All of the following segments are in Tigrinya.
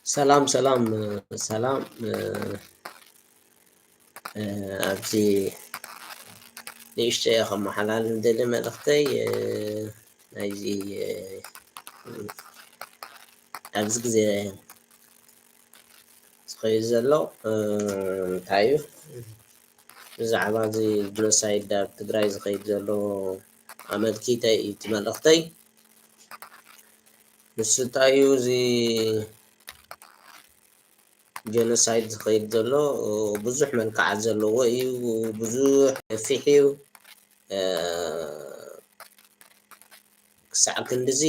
ሰላም ሰላም ሰላም። ኣብዚ ንእሽተይ ከመሓላልፍ ዝደሊ መልእኽተይ፣ ናይዚ ኣብዚ ግዜ ዝኸይድ ዘሎ እንታይ እዩ? ብዛዕባ እዚ ጀኖሳይድ ኣብ ትግራይ ዝኸይድ ዘሎ ኣመልኪተ እዩ እቲ መልእኽተይ። ንሱ እንታይ እዩ? እዚ ጀኖሳይድ ዝኸይድ ዘሎ ብዙሕ መልክዓት ዘለዎ እዩ። ብዙሕ ገፊሕ እዩ። ክሳዕ ክንድዚ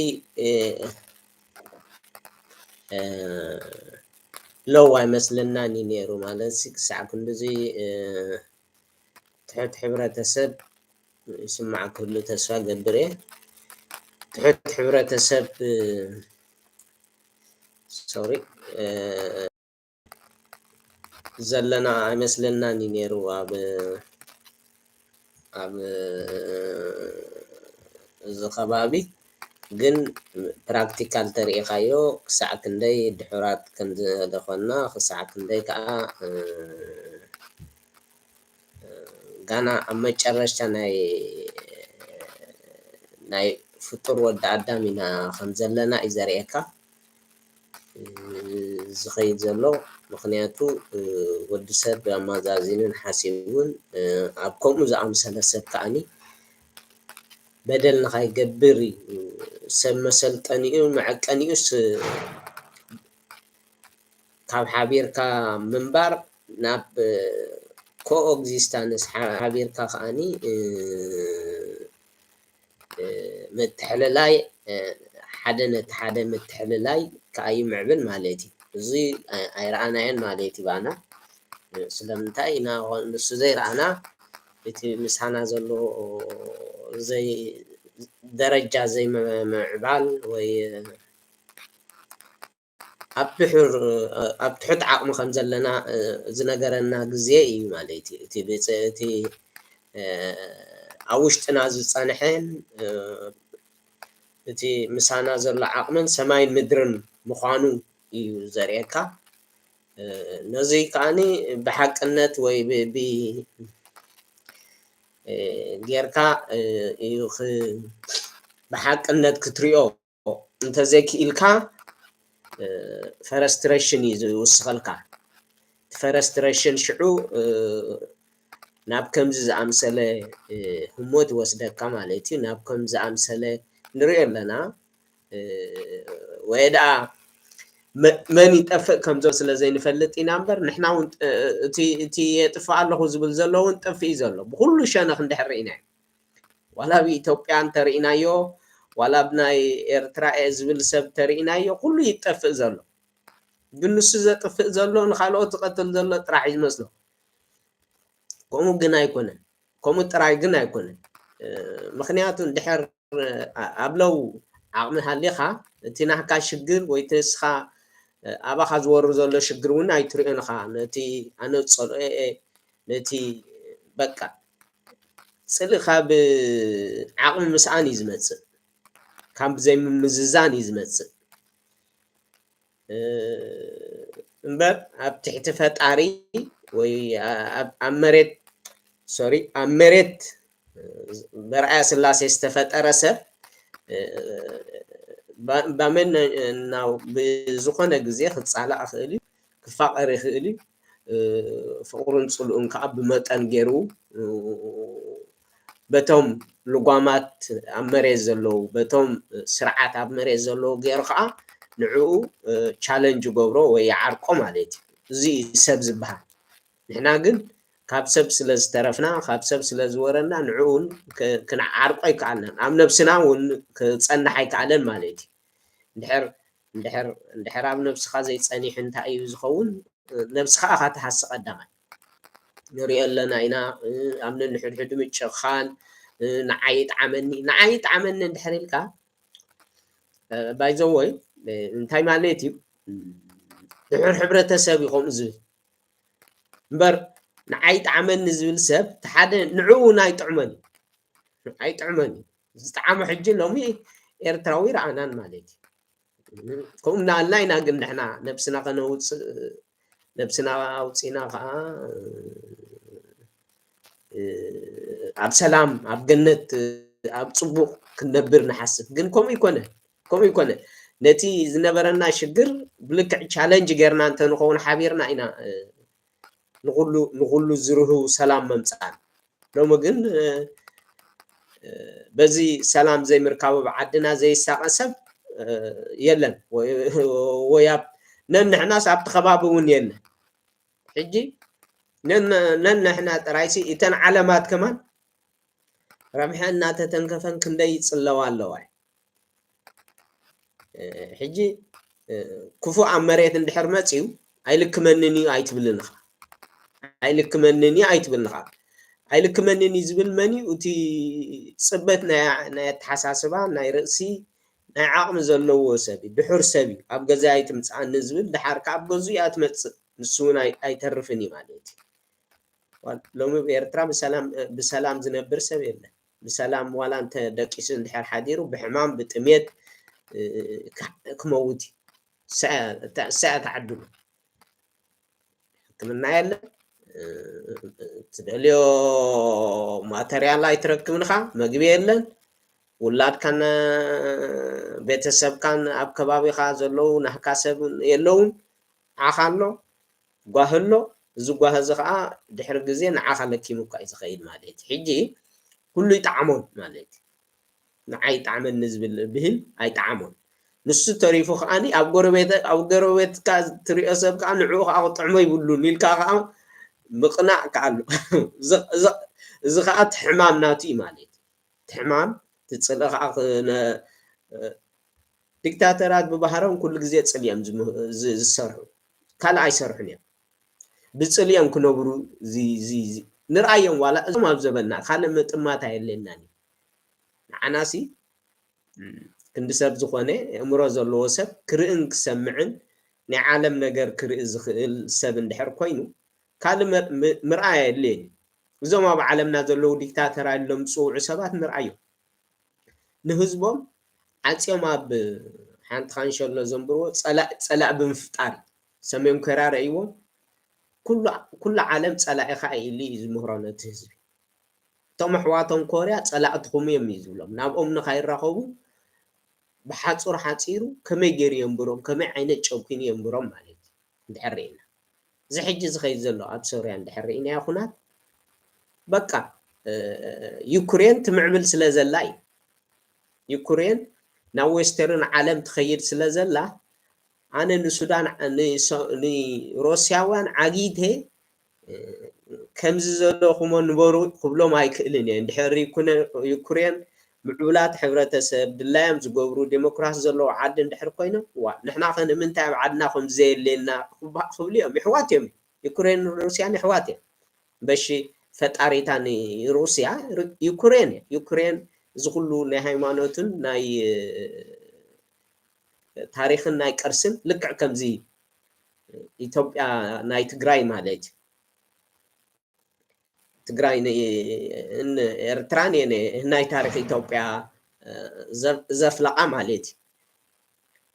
ሎው ኣይመስለናን እዩ ነይሩ። ማለት ክሳዕ ክንድዚ ትሑት ሕብረተሰብ ይስማዕ ክህሉ ተስፋ ገብር እየ። ትሑት ሕብረተሰብ ሶሪ ዘለና ኣይመስለናን እዩ ነይሩ ኣብ ኣብ እዚ ከባቢ። ግን ፕራክቲካል ተሪኢኻዮ ክሳዕ ክንደይ ድሑራት ከም ዝኾንና፣ ክሳዕ ክንደይ ከዓ ጋና ኣብ መጨረሽታ ናይ ናይ ፍጡር ወዲ ኣዳም ኢና ከም ዘለና እዩ ዘርእየካ። ዝኸይድ ዘሎ። ምኽንያቱ ወዲ ሰብ ኣማዛዚኑን ሓሲቡን ኣብ ከምኡ ዝኣምሰለ ሰብ ከዓኒ በደል ንኸይገብር እዩ። ሰብ መሰልጠኒኡ መዐቀኒኡስ ካብ ሓቢርካ ምንባር ናብ ኮኦግዚስታንስ ሓቢርካ ከዓኒ ምትሕልላይ ሓደ ነቲ ሓደ ምትሕልላይ ከዓ ይምዕብል ማለት እዩ። እዚ ኣይረኣናዮን ማለት እዩ ባና። ስለምንታይ ኢና ንሱ ዘይረኣና? እቲ ምሳና ዘሎ ዘይ ደረጃ ዘይምምዕባል ወይ ኣብ ድሑር ኣብ ትሑት ዓቕሚ ከም ዘለና ዝነገረና ግዜ እዩ ማለት እዩ። እቲ እቲ ኣብ ውሽጥና ዝፀንሐን እቲ ምሳና ዘሎ ዓቕምን ሰማይን ምድርን ምዃኑ እዩ ዘርእየካ። ነዚ ከዓኒ ብሓቅነት ወይ ብ ጌርካ እዩ ብሓቅነት ክትሪኦ እንተዘይክኢልካ ፈረስትሬሽን እዩ ዝውስኸልካ። ፈረስትሬሽን ሽዑ ናብ ከምዚ ዝኣምሰለ ህሞት ይወስደካ ማለት እዩ። ናብ ከምዚ ዝኣምሰለ ንሪኦ ኣለና። ወይ ደኣ መን ይጠፍእ ከምዞ ስለ ዘይንፈልጥ ኢና እምበር ንሕና እውን እቲ የጥፍእ ኣለኹ ዝብል ዘሎ እውን ጠፍእ እዩ ዘሎ። ብኩሉ ሸነኽ እንድሕር ርኢና ዋላ ኣብ ኢትዮጵያ እንተርኢናዮ ዋላ ኣብ ናይ ኤርትራ እየ ዝብል ሰብ ተርኢናዮ ኩሉ ይጠፍእ ዘሎ። ግን ንሱ ዘጥፍእ ዘሎ ንካልኦት ዝቐትል ዘሎ ጥራሕ እዩ ዝመስሎ። ከምኡ ግን ኣይኮነን። ከምኡ ጥራይ ግን ኣይኮነን። ምክንያቱ እንድሕር ኣብ ለው ዓቕሚ ሃሊኻ እቲ ናህካ ሽግር ወይ እቲ ንስኻ ኣባኻ ዝወርድ ዘሎ ሽግር እውን ኣይትሪኦን ኢኻ። ነቲ ኣነ ዝጸልኦ እየ፣ ነቲ በቃ ጽልኢ ካብ ዓቕሚ ምስኣን እዩ ዝመጽእ፣ ካብ ዘይምምዝዛን እዩ ዝመጽእ። እምበር ኣብ ትሕቲ ፈጣሪ ወይ ኣብ መሬት ሶሪ ኣብ መሬት በርኣያ ስላሴ ዝተፈጠረ ሰብ ባመናው ብዝኾነ ግዜ ክፃላእ ይኽእል እዩ፣ ክፋቐር ይኽእል እዩ። ፍቕሩን ፅልኡን ከዓ ብመጠን ገይሩ በቶም ልጓማት ኣብ መሬት ዘለዉ በቶም ስርዓት ኣብ መሬት ዘለዉ ገይሩ ከዓ ንዕኡ ቻለንጅ ይገብሮ ወይ ይዓርቆ ማለት እዩ። እዚ እዩ ሰብ ዝበሃል። ንሕና ግን ካብ ሰብ ስለ ዝተረፍና ካብ ሰብ ስለ ዝወረና ንዕኡ እውን ክንዓርቆ ኣይከኣልናን። ኣብ ነብስና እውን ክፀንሕ ኣይከኣለን ማለት እዩ። እንድሕር እንድሕር እንድሕር ኣብ ነብስኻ ዘይፀኒሑ እንታይ እዩ ዝኸውን? ነብስኻ ኢኻ ትሃሲ ቀዳማይ። ንሪኦ ኣለና ኢና ኣብ ነንሕድሕዱ ምጭኻን ንዓይ ይጥዓመኒ ንዓይ ይጥዓመኒ እንድሕር ኢልካ ባይዘወይ እንታይ ማለት እዩ? ድሑር ሕብረተሰብ እዩ ከምኡ ዝብል እምበር ንዓይ ይጥዓመኒ ዝብል ሰብ ሓደ ንዕኡ እውን ኣይጥዕመን እዩ። ኣይጥዕመን እዩ። ዝጠዓሞ ሕጂ ሎሚ ኤርትራዊ ረኣናን ማለት እዩ። ከምኡ እናበልና ኢና ግን ንሕና ነብስና ከነውፅእ፣ ነብስና ኣውፂና ከዓ ኣብ ሰላም፣ ኣብ ገነት፣ ኣብ ፅቡቕ ክንነብር ንሓስብ። ግን ከምኡ ይኮነ፣ ከምኡ ይኮነ። ነቲ ዝነበረና ሽግር ብልክዕ ቻለንጅ ጌርና እንተንኸውን ሓቢርና ኢና ንኹሉ ንኹሉ ዝርህው ሰላም መምፃን። ሎሚ ግን በዚ ሰላም ዘይምርካቡ ብዓድና ዘይሳቐ ሰብ የለን። ወይ ኣብ ነንሕናስ ኣብቲ ከባቢ እውን የለን። ሕጂ ነንሕና ጥራይሲ እተን ዓለማት ከማን ረብሐ እናተተንከፈን ክንደይ ይፅለዋ ኣለዋ። ሕጂ ክፉእ ኣብ መሬት እንድሕር መፅዩ ኣይልክመንን እዩ ኣይትብልን ኢኻ። ኣይልክመንን እዩ ኣይትብልን ኢኻ። ኣይልክመንን እዩ ዝብል መን እዩ? እቲ ፅበት ናይ ኣተሓሳስባ፣ ናይ ርእሲ፣ ናይ ዓቕሚ ዘለዎ ሰብ እዩ። ድሑር ሰብ እዩ። ኣብ ገዛይ ኣይትምፅኣኒ ዝብል፣ ደሓር ከዓ ኣብ ገዝኡ እያ ትመፅእ። ንሱ እውን ኣይተርፍን እዩ ማለት እዩ። ሎሚ ኣብ ኤርትራ ብሰላም ዝነብር ሰብ የለን። ብሰላም ዋላ እንተ ደቂሱ እንድሕር ሓዲሩ ብሕማም ብጥሜት ክመውት እዩ። እሳ እያ ተዓድሉ። ሕክምና የለን። ትደልዮ ማተርያል ኣይትረክብን ኢኻ። መግቢ የለን። ውላድካን ቤተሰብካን ኣብ ከባቢኻ ዘለዉ ናህካ ሰብ የለውን። ዓኻ ኣሎ፣ ጓሂ ኣሎ። እዚ ጓሂ እዚ ከዓ ድሕሪ ግዜ ንዓኻ ለኪሙካ እዩ ዝኸይድ ማለት እዩ። ሕጂ ኩሉ ይጠዓሞን ማለት እዩ። ንዓይ ይጠዓመኒ ዝብል ብሂል ኣይጠዓሞን። ንሱ ተሪፉ ከዓኒ ኣብ ጎረቤት ኣብ ጎረቤትካ ትሪኦ ሰብ ከዓ ንዕኡ ከዓ ክጥዕሞ ይብሉን ኢልካ ከዓ ምቕናዕ ከኣሉ። እዚ ከዓ እቲ ሕማም ናቱ እዩ ማለት እዩ። እቲ ሕማም እቲ ፅልኢ ከዓ ዲክታተራት ብባህሮም ኩሉ ግዜ ፅልኦም ዝሰርሑ ካልእ ኣይሰርሑን እዮም። ብፅልኦም ክነብሩ ንርኣዮም። ዋላ እዞም ኣብ ዘበንና ካልእ ምጥማት ኣየድልየናን እዩ። ንዓናሲ ክንዲ ሰብ ዝኾነ ኣእምሮ ዘለዎ ሰብ ክርእን ክሰምዕን ናይ ዓለም ነገር ክርኢ ዝኽእል ሰብ እንድሕር ኮይኑ ካልእ ምርኣይ ኣየድልየን እዩ። እዞም ኣብ ዓለምና ዘለዉ ዲክታተር ኢሎም ዝፅውዑ ሰባት ንርኣዮም። ንህዝቦም ዓፅዮም ኣብ ሓንቲ ካንሸሎ ዘንብርዎ ፀላእ ብምፍጣር እዩ። ሰሜን ኮርያ ረእይዎም ኩሉ ዓለም ፀላኢኻ ኢሉ እዩ ዝምህሮ ነቲ ህዝቢ። እቶም ኣሕዋቶም ኮርያ ፀላእትኹም እዮም እዩ ዝብሎም። ናብኦም ንኻይራኸቡ ብሓፁር ሓፂሩ ከመይ ገይሩ የንብሮም፣ ከመይ ዓይነት ጨኪኑ የንብሮም ማለት እዩ። እንድሕር ርኢና እዚ ሕጂ ዝኸይድ ዘሎ ኣብ ሶርያ እንድሕር ርኢናዮ ኩናት በቃ ዩክሬን ትምዕብል ስለ ዘላ እዩ። ዩክሬን ናብ ዌስተርን ዓለም ትኸይድ ስለ ዘላ ኣነ ንሱዳን ንሮስያውያን ዓጊተ ከምዚ ዘለኹሞ ንበሩ ክብሎም ኣይክእልን እየ። እንድሕር ዩክሬን ምዕቡላት ሕብረተሰብ ድላዮም ዝገብሩ ዴሞክራሲ ዘለዎ ዓዲ እንድሕር ኮይኖም ዋ ንሕና ከ ንምንታይ ኣብ ዓድና ከምዚ ዘየድልየና ክብሉ እዮም። ይሕዋት እዮም። ዩክሬን ሩስያን ይሕዋት እዮም። በሺ ፈጣሪታ ንሩስያ ዩክሬን እያ። ዩክሬን እዚ ኩሉ ናይ ሃይማኖትን ናይ ታሪኽን ናይ ቅርስን ልክዕ ከምዚ ኢትዮጵያ ናይ ትግራይ ማለት እዩ። ትግራይ ኤርትራን እየን ናይ ታሪኽ ኢትዮጵያ ዘፍለቓ ማለት እዩ።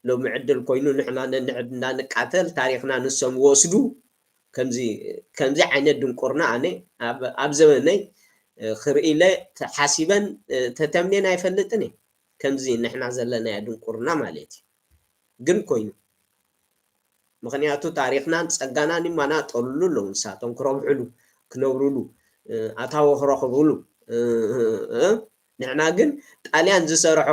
ሎሚ ዕድል ኮይኑ ንሕና ነንሕድና ንቃተል ታሪኽና ንሶም ወስዱ። ከምዚ ከምዚ ዓይነት ድንቁርና ኣነ ኣብ ዘበነይ ክርኢ ኢለ ሓሲበን ተተምኔን ኣይፈልጥን እየ። ከምዚ ንሕና ዘለናዮ ድንቁርና ማለት እዩ። ግን ኮይኑ ምኽንያቱ ታሪኽናን ጸጋናን ይማናጠሉሉ ኣለዉ። ንሳቶም ክረብሕሉ፣ ክነብሩሉ፣ ኣታዊ ክረኽብሉ። ንሕና ግን ጣልያን ዝሰርሖ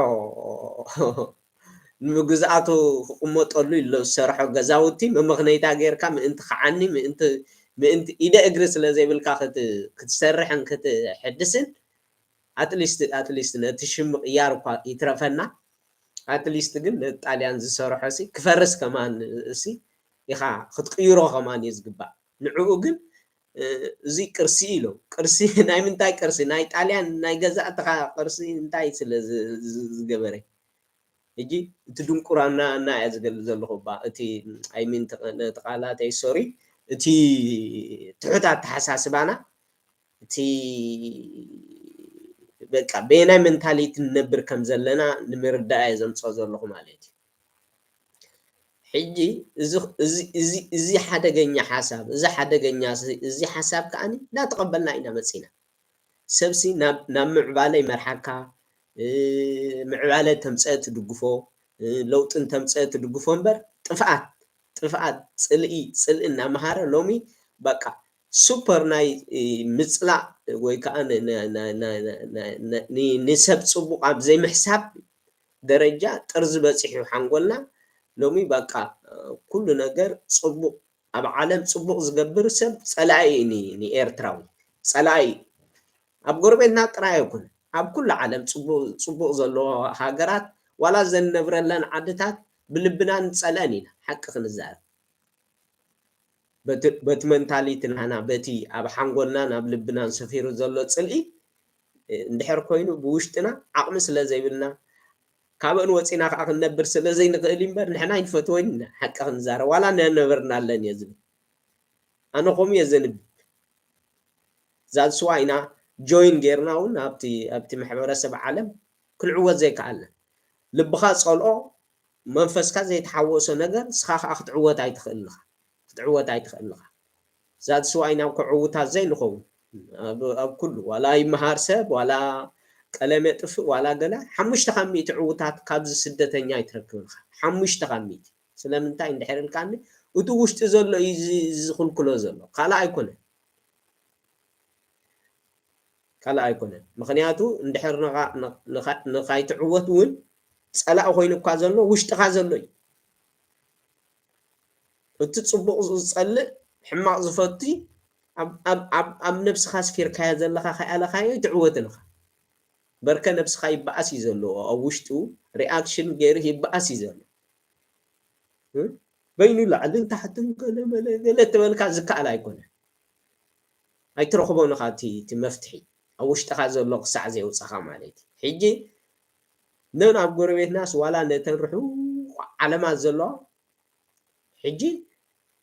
ንምግዝኣቱ ክቕመጠሉ ኢሎ ዝሰርሖ ገዛውቲ መመኽነይታ ጌርካ ምእንቲ ክዓኒ ምእንቲ ኢደ እግሪ ስለ ዘይብልካ ክትሰርሕን ክትሕድስን ኣትሊስት ኣትሊስት ነቲ ሽም ምቕያር እኳ ይትረፈና ኣትሊስት ግን ነቲ ጣልያን ዝሰርሖ ሲ ክፈርስ ከማን ሲ ኢኻ ክትቅይሮ ከማን እዩ ዝግባእ። ንዕኡ ግን እዚ ቅርሲ ኢሎም ቅርሲ ናይ ምንታይ ቅርሲ ናይ ጣልያን ናይ ገዛእትኻ ቅርሲ እንታይ ስለ ዝገበረ ሕጂ እቲ ድንቁራና እና እያ ዝገልፅ ዘለኹ እባ እቲ ኣይሚን ነቲ ቃላተይ ሶሪ እቲ ትሑት ኣተሓሳስባና እቲ በቃ በየናይ ሜንታሊቲ ንነብር ከም ዘለና ንምርዳእ እየ ዘምፅኦ ዘለኹ ማለት እዩ። ሕጂ እዚ ሓደገኛ ሓሳብ እዚ ሓደገኛ እዚ ሓሳብ ከዓኒ እንዳተቐበልና ኢና መፂና። ሰብሲ ናብ ምዕባለ ይመርሓካ፣ ምዕባለ ተምፀአ ትድግፎ፣ ለውጢ እንተምፀአ ትድግፎ እምበር ጥፍኣት ጥፍኣት ፅልኢ ፅልኢ እናመሃረ ሎሚ በቃ ሱፐር ናይ ምፅላእ ወይ ከዓ ንሰብ ፅቡቕ ኣብ ዘይምሕሳብ ደረጃ ጥርዚ በፂሑ ሓንጎልና ሎሚ በቃ ኩሉ ነገር ፅቡቕ ኣብ ዓለም ፅቡቕ ዝገብር ሰብ ፀላኢ እዩ ንኤርትራዊ ፀላኢ እዩ። ኣብ ጎረቤትና ጥራይ ኣይኮነ ኣብ ኩሉ ዓለም ፅቡቕ ዘለዎ ሃገራት ዋላ ዘንነብረለን ዓድታት ብልብና ንፀልአን ኢና ሓቂ ክንዛረብ በቲ መንታሊቲ ናና በቲ ኣብ ሓንጎልናን ኣብ ልብናን ሰፊሩ ዘሎ ፅልኢ እንድሕር ኮይኑ ብውሽጥና ዓቕሚ ስለ ዘይብልና ካብአን ወፂና ከዓ ክንነብር ስለ ዘይንኽእል እምበር ንሕና ኣይንፈትወን ኢና ሓቂ ክንዛረብ ዋላ ነነበርና ኣለን እየ ዝብል ኣነ ከምኡ እየ ዘንብብ ዛዝስዋ ኢና ጆይን ጌርና እውን ኣብቲ ኣብቲ ማሕበረሰብ ዓለም ክንዕወት ዘይከኣልና ልብኻ ፀልኦ መንፈስካ ዘይተሓወሶ ነገር ንስኻ ከዓ ክትዕወት ኣይትኽእልኻ ክትዕወት ኣይትኽእልኻ ዛዝስዋ ኢና ክዕውታት ዘይንኸውን ኣብ ኩሉ ዋላ ይመሃር ሰብ ዋላ ቀለም የጥፍእ ዋላ ገለ ሓሙሽተ ካብ ሚእቲ ዕውታት ካብዚ ስደተኛ ኣይትረክብን ኢኻ ሓሙሽተ ካብ ሚእቲ ስለምንታይ እንድሕር ኢልካኒ እቲ ውሽጢ ዘሎ እዩ ዝኽልክሎ ዘሎ ካልእ ኣይኮነን ካልእ ኣይኮነን ምኽንያቱ እንድሕር ንኻይትዕወት እውን ፀላእ ኮይኑ እኳ ዘሎ ውሽጥኻ ዘሎ እዩ እቲ ፅቡቕ ዝፀልእ ሕማቕ ዝፈቱ ኣብ ነብስኻ ስፊርካዮ ዘለኻ ከይኣለኻዮ ይትዕወትን ኢኻ በርከ ነብስኻ ይበኣስ እዩ ዘለዎ ኣብ ውሽጡ ሪኣክሽን ገይሩ ይበኣስ እዩ ዘሎ በይኑ ላዕልን ታሕትን ገለ መለ ገለ ተበልካ ዝከኣል ኣይኮነ ኣይትረኽቦን ኢኻ እቲ መፍትሒ ኣብ ውሽጥኻ ዘሎ ክሳዕ ዘየውፅኻ ማለት እዩ ሕጂ ነን ኣብ ጎረቤትናስ ዋላ ነተን ርሑቕ ዓለማት ዘለዋ ሕጂ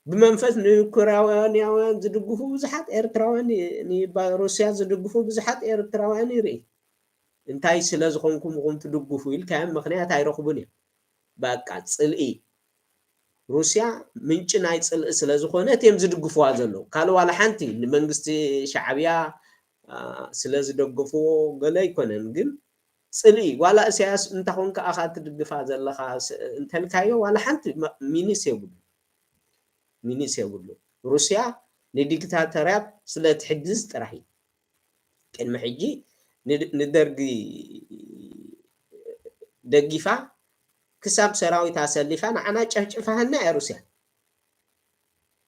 ብመንፈስ ንኩራውያንያውያን ዝድግፉ ብዙሓት ኤርትራውያን ሩስያ ዝድግፉ ብዙሓት ኤርትራውያን ይርኢ እንታይ ስለ ዝኾንኩም ኢኹም ትድግፉ ኢልካዮም ምኽንያት ኣይረኽቡን እዮም በቃ ፅልኢ ሩስያ ምንጪ ናይ ፅልኢ ስለ ዝኾነት እዮም ዝድግፍዋ ዘለዉ ካልእ ዋላ ሓንቲ ንመንግስቲ ሻዕብያ ስለ ዝደገፍዎ ገለ ኣይኮነን ግን ፅልኢ ዋላ እሳያስ እንታኾንካ ኣኻ ትድግፋ ዘለኻ እንተልካዮ ዋላ ሓንቲ ሚኒስ የብሉ ሚኒስ የብሉ ሩስያ ንዲክታተርያት ስለ ትሕግዝ ጥራሕ እዩ ቅድሚ ሕጂ ንደርጊ ደጊፋ ክሳብ ሰራዊት ኣሰሊፋ ንዓና ጨፍጭፋሃና እያ ሩስያ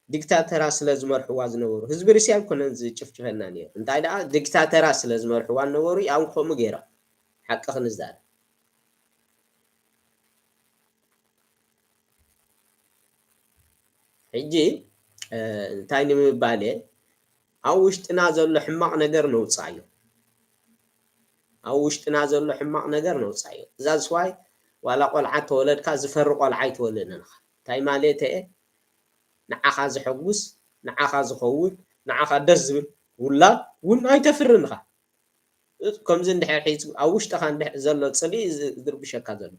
ዲክታተራ ስለ ዝመርሕዋ ዝነበሩ ህዝቢ ሩስያ ኣይኮነን ዝጭፍጭፈና ነይሩ እንታይ ደኣ ዲክታተራ ስለ ዝመርሕዋ ዝነበሩ ያው ከምኡ ገይሮም ሓቂ ክንዛረብ ሕጂ እንታይ ንምባል እየ ኣብ ውሽጥና ዘሎ ሕማቕ ነገር ነውፃዮ ኣብ ውሽጥና ዘሎ ሕማቕ ነገር ነውፃዮ እዛ ዝስዋይ ዋላ ቆልዓ ተወለድካ ዝፈሪ ቆልዓ ኣይትወልድን ኢኻ እንታይ ማለት እየ ንዓኻ ዘሐጉስ ንዓኻ ዝኸውን ንዓኻ ደስ ዝብል ውላድ እውን ኣይተፍርን ኢኻ ከምዚ እንድሕር ሒዝካ ኣብ ውሽጥኻ እንድሕር ዘሎ ፅልኢ እዩ ዝርብሸካ ዘሎ።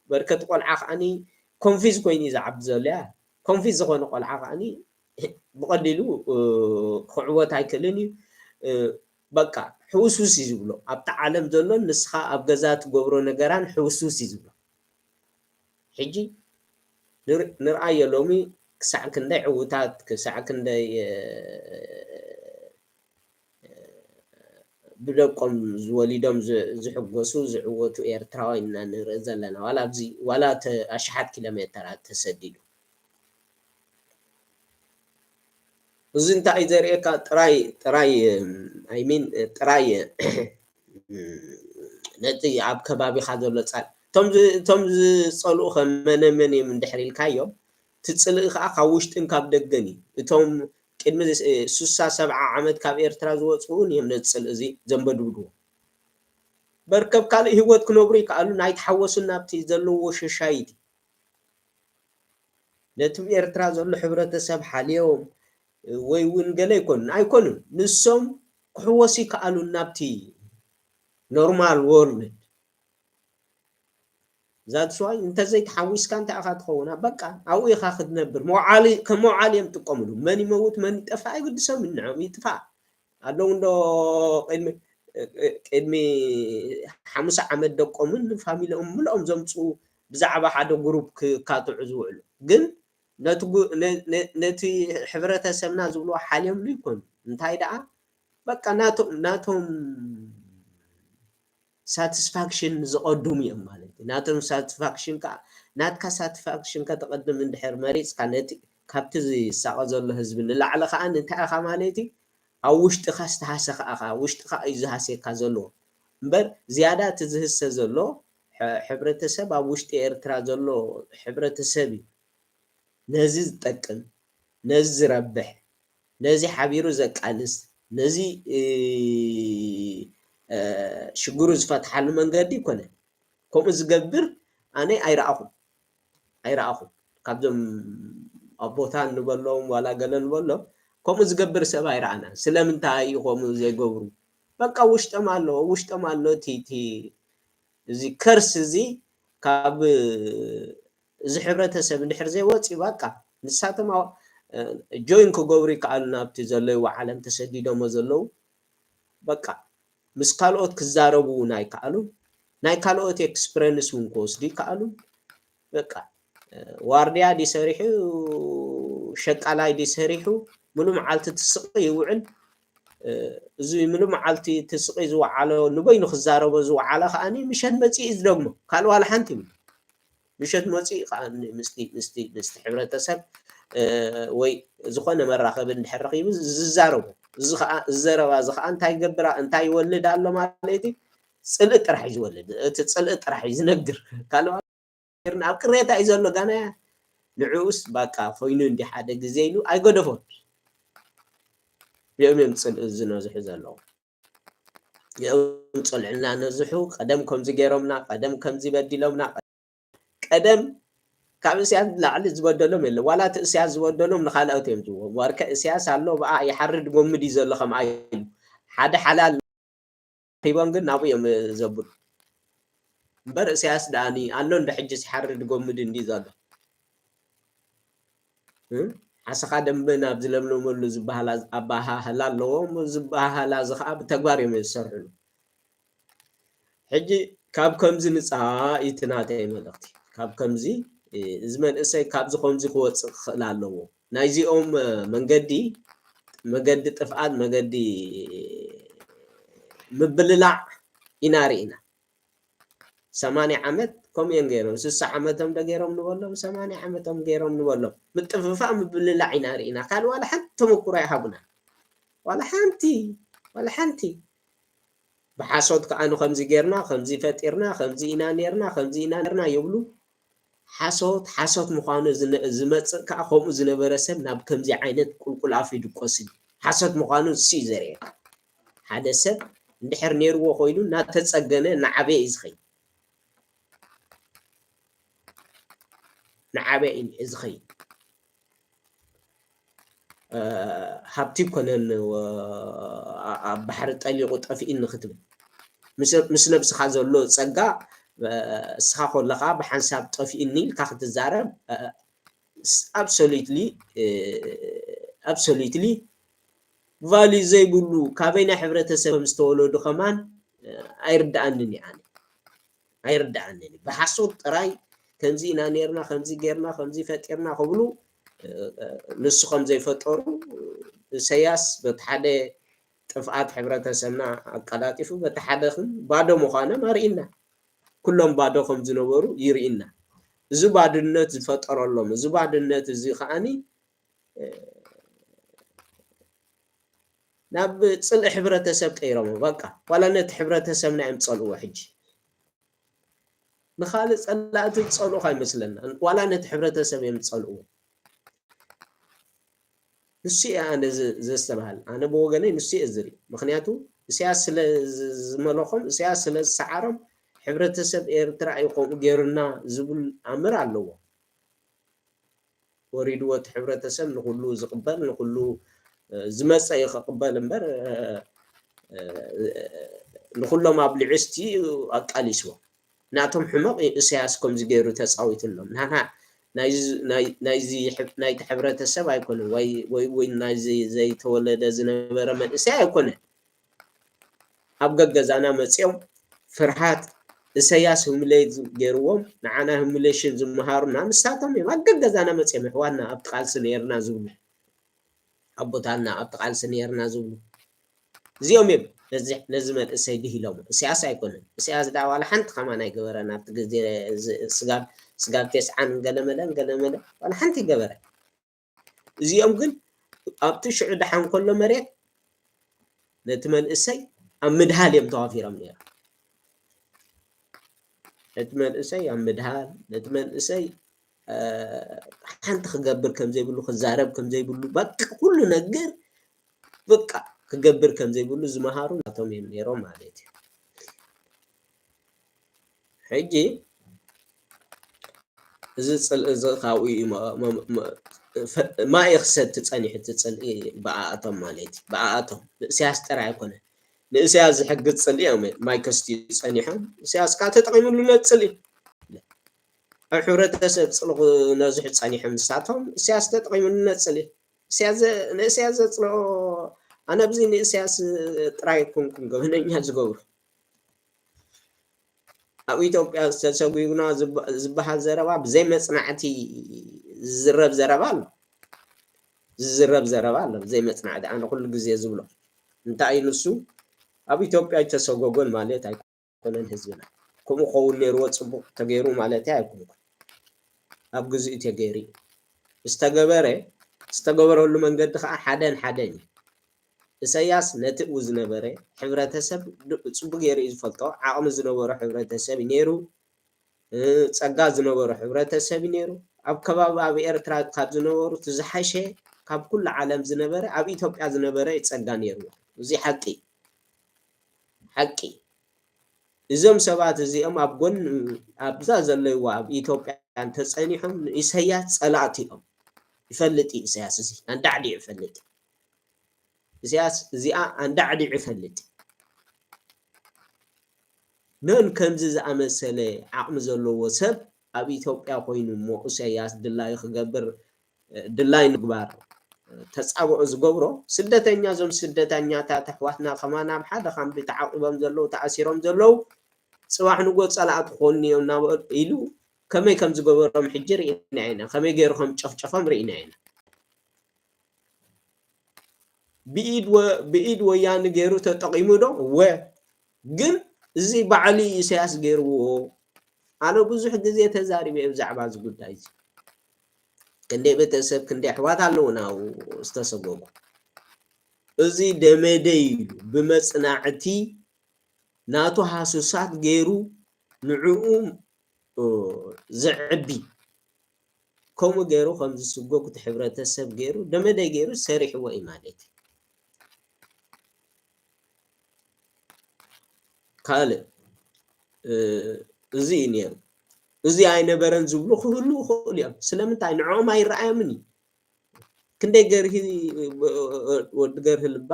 በርከቲ ቆልዓ ከዓኒ ኮንፊዝ ኮይኑ እዩ ዝዓቢ ዘሎ እያ። ኮንፊዝ ዝኾነ ቆልዓ ከዓኒ ብቐሊሉ ክዕወት ኣይክእልን እዩ። በቃ ሕውስውስ እዩ ዝብሎ። ኣብታ ዓለም ዘሎ ንስኻ ኣብ ገዛ ትገብሮ ነገራን ሕውስውስ እዩ ዝብሎ። ሕጂ ንርኣዮ ሎሚ ክሳዕ ክንደይ ዕውታት ክሳዕ ክንደይ ብደቆም ዝወሊዶም ዝሕጎሱ ዝዕወቱ ኤርትራውያን ኢና ንርኢ ዘለና ዋላ ኣብዚ ዋላ ኣሽሓት ኪሎ ሜተራት ተሰዲዱ እዚ እንታይ እዩ ዘርእየካ ጥራይ ጥራይ ኣይሚን ጥራይ ነቲ ኣብ ከባቢኻ ዘሎ ፃል እቶም ዝፀልኡ ከ መነመን እዮም እንድሕር ኢልካዮም እቲ ፅልኢ ከዓ ካብ ውሽጥን ካብ ደገን እዩ እቶም ቅድሚ ሱሳ ሰብዓ ዓመት ካብ ኤርትራ ዝወፅኡ እውን እዮም ነዚ ፅልኢ እዚ ዘንበድብድዎ በርከብ ካልእ ህይወት ክነብሩ ይከኣሉ ናይተሓወሱን ናብቲ ዘለዎ ሸሻይቲ ነቲ ኤርትራ ዘሎ ሕብረተሰብ ሓልዮም ወይ እውን ገለ ኣይኮኑን ኣይኮኑን ንሶም ክሕወሱ ይከኣሉ ናብቲ ኖርማል ወርልድ That's why እንተዘይተሓዊስካ እንታይ ኢኻ ትኸውን? በቃ ኣብኡ ኢኻ ክትነብር። መውዓሊ ከም መውዓሊ እዮም ጥቀምሉ። መን ይመውት መን ይጠፋእ ኣይግድሶም፣ ንዕኦም ይጥፋእ ኣለዉ እንዶ ቅድሚ ቅድሚ ሓሙሳ ዓመት ደቆምን ፋሚሊኦም ምልኦም ዘምፅኡ ብዛዕባ ሓደ ግሩፕ ክካትዑ ዝውዕሉ ግን ነቲ ሕብረተሰብና ዝብልዎ ሓልዮምሉ ይኮኑ። እንታይ ደኣ በቃ ናቶም ሳቲስፋክሽን ዝቐድሙ እዮም ማለት እዩ። ናቶም ሳቲስፋክሽን ከዓ ናትካ ሳቲስፋክሽን ከተቐድም እንድሕር መሪፅካ ነቲ ካብቲ ዝሳቐ ዘሎ ህዝቢ ንላዕሊ ከዓ እንታይ ኢኻ ማለት እዩ ኣብ ውሽጥኻ ዝተሃሰኻ ኢኻ። ውሽጥኻ እዩ ዝሃስየካ ዘለዎ እምበር ዝያዳ እቲ ዝህሰ ዘሎ ሕብረተሰብ ኣብ ውሽጢ ኤርትራ ዘሎ ሕብረተሰብ እዩ ነዚ ዝጠቅም ነዚ ዝረብሕ ነዚ ሓቢሩ ዘቃልስ ነዚ ሽግሩ ዝፈትሓሉ መንገዲ ይኮነ። ከምኡ ዝገብር ኣነ ኣይረኣኹም ኣይረኣኹም ካብዞም ኣቦታ ንበሎም ዋላ ገለ ንበሎም ከምኡ ዝገብር ሰብ ኣይረኣና። ስለምንታይ እዩ ከምኡ ዘይገብሩ? በቃ ውሽጦም ኣሎ ውሽጦም ኣሎ እቲ እዚ ከርስ እዚ ካብ እዚ ሕብረተሰብ እንድሕር ዘይወፅዩ በቃ ንሳቶም ጆይን ክገብሩ ይከኣሉ ናብቲ ዘለይዎ ዓለም ተሰዲዶሞ ዘለዉ በቃ ምስ ካልኦት ክዛረቡ እውን ኣይከኣሉ ናይ ካልኦት ኤክስፕረንስ እውን ክወስዱ ይከኣሉ በቃ ዋርድያ ዲ ሰሪሑ ሸቃላይ ዲ ሰሪሑ ሙሉ መዓልቲ ትስቕ ይውዕል እዚ ሙሉ መዓልቲ ትስቕ ዝወዓሎ ንበይኑ ክዛረቦ ዝወዓለ ከዓኒ ምሸት መፂኡ ዝደግሞ ካልእ ዋላ ሓንቲ ይብሉ ምሸት መፂኡ ከዓ ምስቲ ምስቲ ምስቲ ሕብረተሰብ ወይ ዝኾነ መራኸቢ እንድሕር ረኺቡ ዝዛረቡ እዚ ከዓ እዚ ዘረባ እዚ ከዓ እንታይ ይገብር እንታይ ይወልድ ኣሎ ማለት እዩ ፅልኢ ጥራሕ እዩ ዝወልድ እቲ ፅልኢ ጥራሕ እዩ ዝነግር ካልእ ጌርና ኣብ ቅሬታ እዩ ዘሎ ጋና ንዕኡስ ባቃ ኮይኑ እንዲ ሓደ ግዜ ኢሉ ኣይገደፎን። እዚኦም እዮም ፅልኢ ዝነዝሑ ዘለዉ። እዚኦም ፅልኢ እናነዝሑ ቀደም ከምዚ ገይሮምና፣ ቀደም ከምዚ በዲሎምና፣ ቀደም ካብ እስያስ ላዕሊ ዝበደሎም የለ ዋላ እቲ እስያስ ዝበደሎም ንካልኦት እዮም ዝዎም ዋርከ እስያስ ኣሎ ብኣ ይሓርድ ጎምድ እዩ ዘሎ ከምኣ ኢሉ ሓደ ሓላል ሂቦም ግን ናብኡ እዮም ዘብሉ እምበር እስያስ ደኣኒ ኣሎ እንዶ ሕጂ ሲሓርድ ጎምድ እንዲ ዘሎ ሓሰኻ ደንበ ናብ ዝለምለመሉ ዝበሃላ ኣባሃህላ ኣለዎም ዝበሃላ እዚ ከዓ ብተግባር እዮም ዝሰርሕሉ ሕጂ ካብ ከምዚ ንፃ እቲ ናተይ መልእክቲ ካብ ከምዚ እዚ መንእሰይ ካብዚ ከምዚ ክወፅእ ክኽእል ኣለዎ ናይዚኦም መንገዲ መገዲ ጥፍኣት መገዲ ምብልላዕ ኢና ርኢና ሰማንያ ዓመት ከምኡ እዮም ገይሮም ስሳ ዓመቶም ዶ ገይሮም ንበሎም ሰማንያ ዓመቶም ገይሮም ንበሎም ምጥፍፋእ ምብልላዕ ኢና ርኢና ካልእ ዋላ ሓንቲ ተመኩሮ ይሃቡና ዋላ ሓንቲ ዋላ ሓንቲ ብሓሶት ከዓ ንከምዚ ጌርና ከምዚ ፈጢርና ከምዚ ኢና ኔርና ከምዚ ኢና ኔርና ይብሉ ሓሶት ሓሶት ምዃኑ ዝመፅእ ከዓ ከምኡ ዝነበረ ሰብ ናብ ከምዚ ዓይነት ቁልቁል ኣፍ ድቆስ ሓሶት ምዃኑ እሱ እዩ ዘርእየካ ሓደ ሰብ እንድሕር ኔርዎ ኮይኑ እናተፀገነ እናዓበየ እዩ ዝኸይድ ንዓበ እዩ ዝኸይድ ሃብቲ ይኮነን ኣብ ባሕሪ ጠሊቑ ጠፍእኒ ክትብል ምስ ነብስኻ ዘሎ ፀጋ እስኻ ከለኻ ብሓንሳብ ጠፍእኒ ኢልካ ክትዛረብ absolutely absolutely value ዘይብሉ ካበይ ናይ ሕብረተሰብ ዝተወለዱ ከማን ኣይርዳኣንን እዩ ኣነ ኣይርዳኣንን እዩ ብሓሶት ጥራይ ከምዚ ኢና ኔርና ከምዚ ጌርና ከምዚ ፈጢርና ክብሉ ንሱ ከም ዘይፈጠሩ እሰያስ በቲ ሓደ ጥፍኣት ሕብረተሰብና ኣቀላጢፉ በቲ ሓደ ግን ባዶ ምዃኖም ኣርኢና ኩሎም ባዶ ከም ዝነበሩ ይርኢና እዚ ባድነት ዝፈጠረሎም እዚ ባድነት እዚ ከዓኒ ናብ ፅልኢ ሕብረተሰብ ቀይሮሞ በቃ ዋላ ነቲ ሕብረተሰብና እዮም ፀልእዎ ሕጂ ንካልእ ፀላእቲ ዝፀልኡካ ይመስለና ዋላ ነቲ ሕብረተሰብ እዮም ዝፀልእዎ ንሱ እየ ኣነ ዘስተባሃል ኣነ ብወገነይ ንሱ እየ ዝርኢ ምክንያቱ እስያስ ስለ ዝመለኾም እስያስ ስለ ዝሰዓሮም ሕብረተሰብ ኤርትራ እዩ ከምኡ ገይሩና ዝብል ኣምር ኣለዎ ወሪድዎ እቲ ሕብረተሰብ ንኩሉ ዝቕበል ንኩሉ ዝመፀ እዩ ክቕበል እምበር ንኩሎም ኣብ ልዕስቲ ኣቃሊስዎ ናቶም ሕመቕ እዩ። እሰያስ ከምዚ ገይሩ ተጻዊትሎም። ናና ናይዚ ናይ- ናይዚ ሕ- ናይቲ ሕብረተሰብ ኣይኮነን፣ ወይ ወይ ወይ ናይዚ ዘይተወለደ ዝነበረ መንእሰይ ኣይኮነን። ኣብ ገገዛና መጺኦም ፍርሃት እሰያስ ህምሌ ገይርዎም ንዓና ህምሌሽን ዝመሃሩና ንሳቶም እዮም። ኣብ ገገዛና መጺኦም ኣሕዋትና ኣብቲ ቃልሲ ነይርና ዝብሉ ኣቦታትና ኣብቲ ቃልሲ ነይርና ዝብሉ እዚኦም እዮም ነዚ ነዚ መንእሰይ ድሂሎም። እሰያስ ኣይኮነን። እሰያስ ደኣ ዋላ ሓንቲ ከማን ኣይገበረን። ኣብቲ ግዜ እዚ ስጋብ ስጋብ ቴስዓን ገለመለን ገለመለ ዋላ ሓንቲ ይገበረ። እዚኦም ግን ኣብቲ ሽዑ ደሓን ከሎ መሬት ነቲ መንእሰይ ኣብ ምድሃል እዮም ተዋፊሮም ነይሮም። ነቲ መንእሰይ ኣብ ምድሃል፣ ነቲ መንእሰይ እ፣ ሓንቲ ክገብር ከም ዘይብሉ፣ ክዛረብ ከም ዘይብሉ፣ በቃ ኩሉ ነገር በቃ ክገብር ከም ዘይብሉ ዝመሃሩ ናቶም እዮም ነይሮም ማለት እዩ። ሕጂ እዚ ጽልኢ እዚ ካብኡ እዩ መ- መ- መ- ፈ- ማይ ክሰቲ ጸኒሑ እቲ ጽልኢ ብኣኣቶም ማለት እዩ። ብኣኣቶም ንእስያስ ጥራይ ኣይኮነ ንእስያስ ዝሕግዝ ጽልኢ እዮም ማይ ከስትዩ ጸኒሖም። እስያስ ከዓ ተጠቒሙሉ ነቲ ጽልኢ ኣብ ሕብረተሰብ ጽልኢ ክነዝሑ ጸኒሖም። ንሳቶም እስያስ ተጠቒሙሉ ነቲ ጽልኢ እስያስ ዘ- ንእስያስ ዘጽልኦ ኣነ ኣብዚ ንእስያስ ጥራይ ኣይኮንኩን ገበነኛ ዝገብሩ ኣብ ኢትዮጵያ ዝተሰጉጉና ዝበ- ዝበሃል ዘረባ ብዘይ መጽናዕቲ ዝዝረብ ዘረባ ኣሎ። ዝዝረብ ዘረባ ኣሎ ብዘይ መጽናዕቲ። ኣነ ኩሉ ግዜ ዝብሎ እንታይ እዩ ንሱ ኣብ ኢትዮጵያ ኣይተሰጎጎን ማለት ኣይኮነን ህዝብና። ከምኡ ክኸውን ነይርዎ ጽቡቕ ተገይሩ ማለት ኣይኮንኩን። ኣብ ግዜኡ ተገይሩ እዩ። ዝተገበረ ዝተገበረሉ መንገዲ ከዓ ሓደን ሓደን እዩ። እሰያስ ነቲ እው ዝነበረ ሕብረተሰብ ድ- ጽቡቅ ገይሩ እዩ ዝፈልጦ። ዓቕሚ ዝነበሮ ሕብረተሰብ እዩ ነይሩ፣ እ፣ ጸጋ ዝነበሮ ሕብረተሰብ እዩ ነይሩ። ኣብ ከባቢ ኣብ ኤርትራ ካብ ዝነበሩ እቲ ዝሓሸ ካብ ኩሉ ዓለም ዝነበረ ኣብ ኢትዮጵያ ዝነበረ እዩ ጸጋ ነይሩ። እዚ ሓቂ ሓቂ። እዞም ሰባት እዚኦም ኣብ ጎን ኣብዛ ዘለዋ ኣብ ኢትዮጵያ እንተጸኒሖም ንኢሰያስ ጸላእቲ እዮም። ይፈልጥ እዩ ኢሰያስ እዚ ኣንዳዕዲዑ ይፈልጥ። ኢሰያስ እዚኣ ኣንዳዕዲዑ ይፈልጥ። ነን ከምዚ ዝኣመሰለ ዓቕሚ ዘለዎ ሰብ ኣብ ኢትዮጵያ ኮይኑ እሞ ኢሰያስ ድላዩ ክገብር ድላይ ምግባር ተጻብኦ ዝገብሮ ስደተኛ እዞም ስደተኛታት ኣሕዋትና ከማን ኣብ ሓደ ካምቢ ተዓቂቦም ዘለዉ ተኣሲሮም ዘለዉ ጽባሕ ንጎ ጸላእቲ ክኾኑ እዮም እናበሉ ኢሉ ከመይ ከም ዝገበሮም ሕጂ ርኢና ኢና። ከመይ ገይሩ ከም ጨፍጨፎም ርኢና ኢና። ብኢድ ወ- ብኢድ ወያኒ ገይሩ ተጠቒሙ ዶ? ወ ግን እዚ ባዕሉ እዩ ኢሳያስ ገይርዎ። ኣነ ብዙሕ ግዜ ተዛሪበ ብዛዕባ እዚ ጉዳይ እዚ። ክንደይ ቤተሰብ ክንደይ ኣሕዋት ኣለውና ዝተሰጎጉ። እዚ ደመደይ ኢሉ ብመጽናዕቲ ናቱ ሃሱሳት ገይሩ ንዕኡ ዘዕቢ ከምኡ ገይሩ ከም ዝስጎግ እቲ ሕብረተሰብ ገይሩ ደመደይ ገይሩ ሰሪሕዎ እዩ ማለት እዩ። ካልእ እዚ እዩ ነይሩ። እዚ ኣይነበረን ዝብሉ ክህሉ ይኽእሉ እዮም። ስለምንታይ ንዕኦም ኣይረኣዮምን እዩ። ክንደይ ገርሂ ወዲ ገርሂ ልባ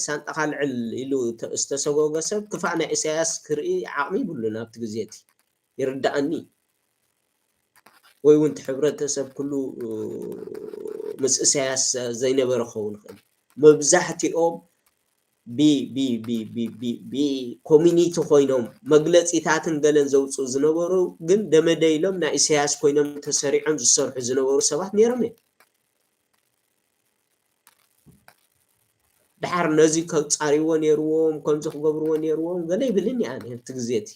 ሳንጣኻ ልዕል ኢሉ ዝተሰጎገ ሰብ ክፋእ ናይ ኢሳያስ ክርኢ ዓቕሚ ይብሉን ኣብቲ ግዜ እቲ ይርዳኣኒ። ወይ እውን እቲ ሕብረተሰብ ኩሉ ምስ ኢሳያስ ዘይነበረ ክኸውን ይኽእል። መብዛሕትኦም ብኮሚኒቲ ኮይኖም መግለፂታትን ገለን ዘውፅኡ ዝነበሩ ግን ደመደ ኢሎም ናይ ኢሳያስ ኮይኖም ተሰሪዖም ዝሰርሑ ዝነበሩ ሰባት ነይሮም እዮም። ድሓር ነዚ ከፃሪዎ ነይርዎም ከምዚ ክገብርዎ ነይርዎም ገለ ይብልን እየ ኣነ እቲ ግዜ እቲ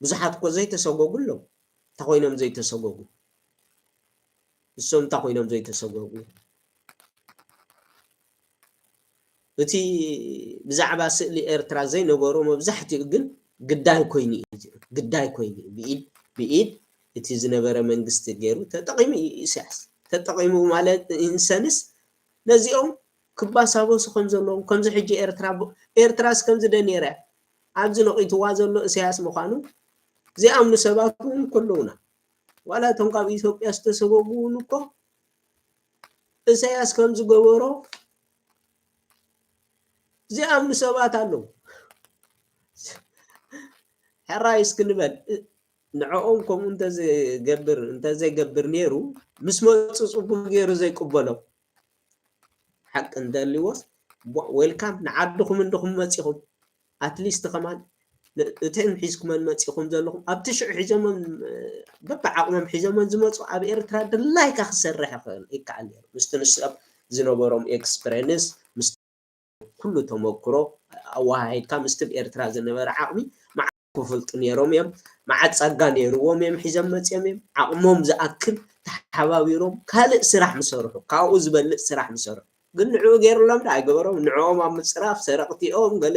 ብዙሓት እኮ ዘይተሰጎጉ ኣለዉ። እንታይ ኮይኖም ዘይተሰጎጉ? እሶም እንታይ ኮይኖም ዘይተሰጎጉ? እቲ ብዛዕባ ስእሊ ኤርትራ ዘይነገሮ መብዛሕትኡ ግን ግዳይ ኮይኑ እዩ። ግዳይ ኮይኑ እዩ። ብኢድ ብኢድ እቲ ዝነበረ መንግስቲ ገይሩ ተጠቒሙ እዩ ኢሳያስ። ተጠቒሙ ማለት ኢንሰንስ ነዚኦም ክባሳበሱ ከም ዘለዎም ከምዚ ሕጂ ኤርትራ ኤርትራስ ከምዚ ደ ነይረ ኣብዚ ነቒትዋ ዘሎ ኢሳያስ ምዃኑ ዘይኣምኑ ሰባት እውን ከለውና ዋላ እቶም ካብ ኢትዮጵያ ዝተሰጎጉ እውን እኮ ኢሳያስ ከም ዝገበሮ ዘይኣምኑ ሰባት ኣለዉ። ሕራይ እስኪ ንበል። ንዕኦም ከምኡ እንተዘይገብር እንተዘይገብር ነይሩ ምስ መፁ ፅቡቅ ገይሩ ዘይቅበሎም ሓቂ እንተልይዎስ፣ welcome፣ ንዓድኹም እንድኹም መፂኹም፣ ኣትሊስት ከማን እተን ሒዝኩመን መፂኹም ዘለኹም ኣብቲ ሽዑ ሒዞመን፣ በብዓቕሞም ሒዞመን ዝመፁ ኣብ ኤርትራ ድላይካ ክሰርሕ ይኽእል ይከኣል ነይሩ። ምስቲ ንሶም ዝነበሮም ኤክስፕሬንስ፣ ምስ ኩሉ ተመክሮ ኣወሃሂድካ ምስቲ ኣብ ኤርትራ ዝነበረ ዓቕሚ መዓት ክፈልጡ ነይሮም እዮም። መዓት ጸጋ ነይርዎም እዮም ሒዞም መጺኦም እዮም። ዓቕሞም ዝኣክል ተሓባቢሮም ካልእ ስራሕ ምሰርሑ፣ ካብኡ ዝበልጽ ስራሕ ምሰርሑ። ግን ንዕኡ ገይሩሎም ዶ ኣይገበሮም? ንዕኦም ኣብ ምጽራፍ ሰረቕቲ እዮም ገለ።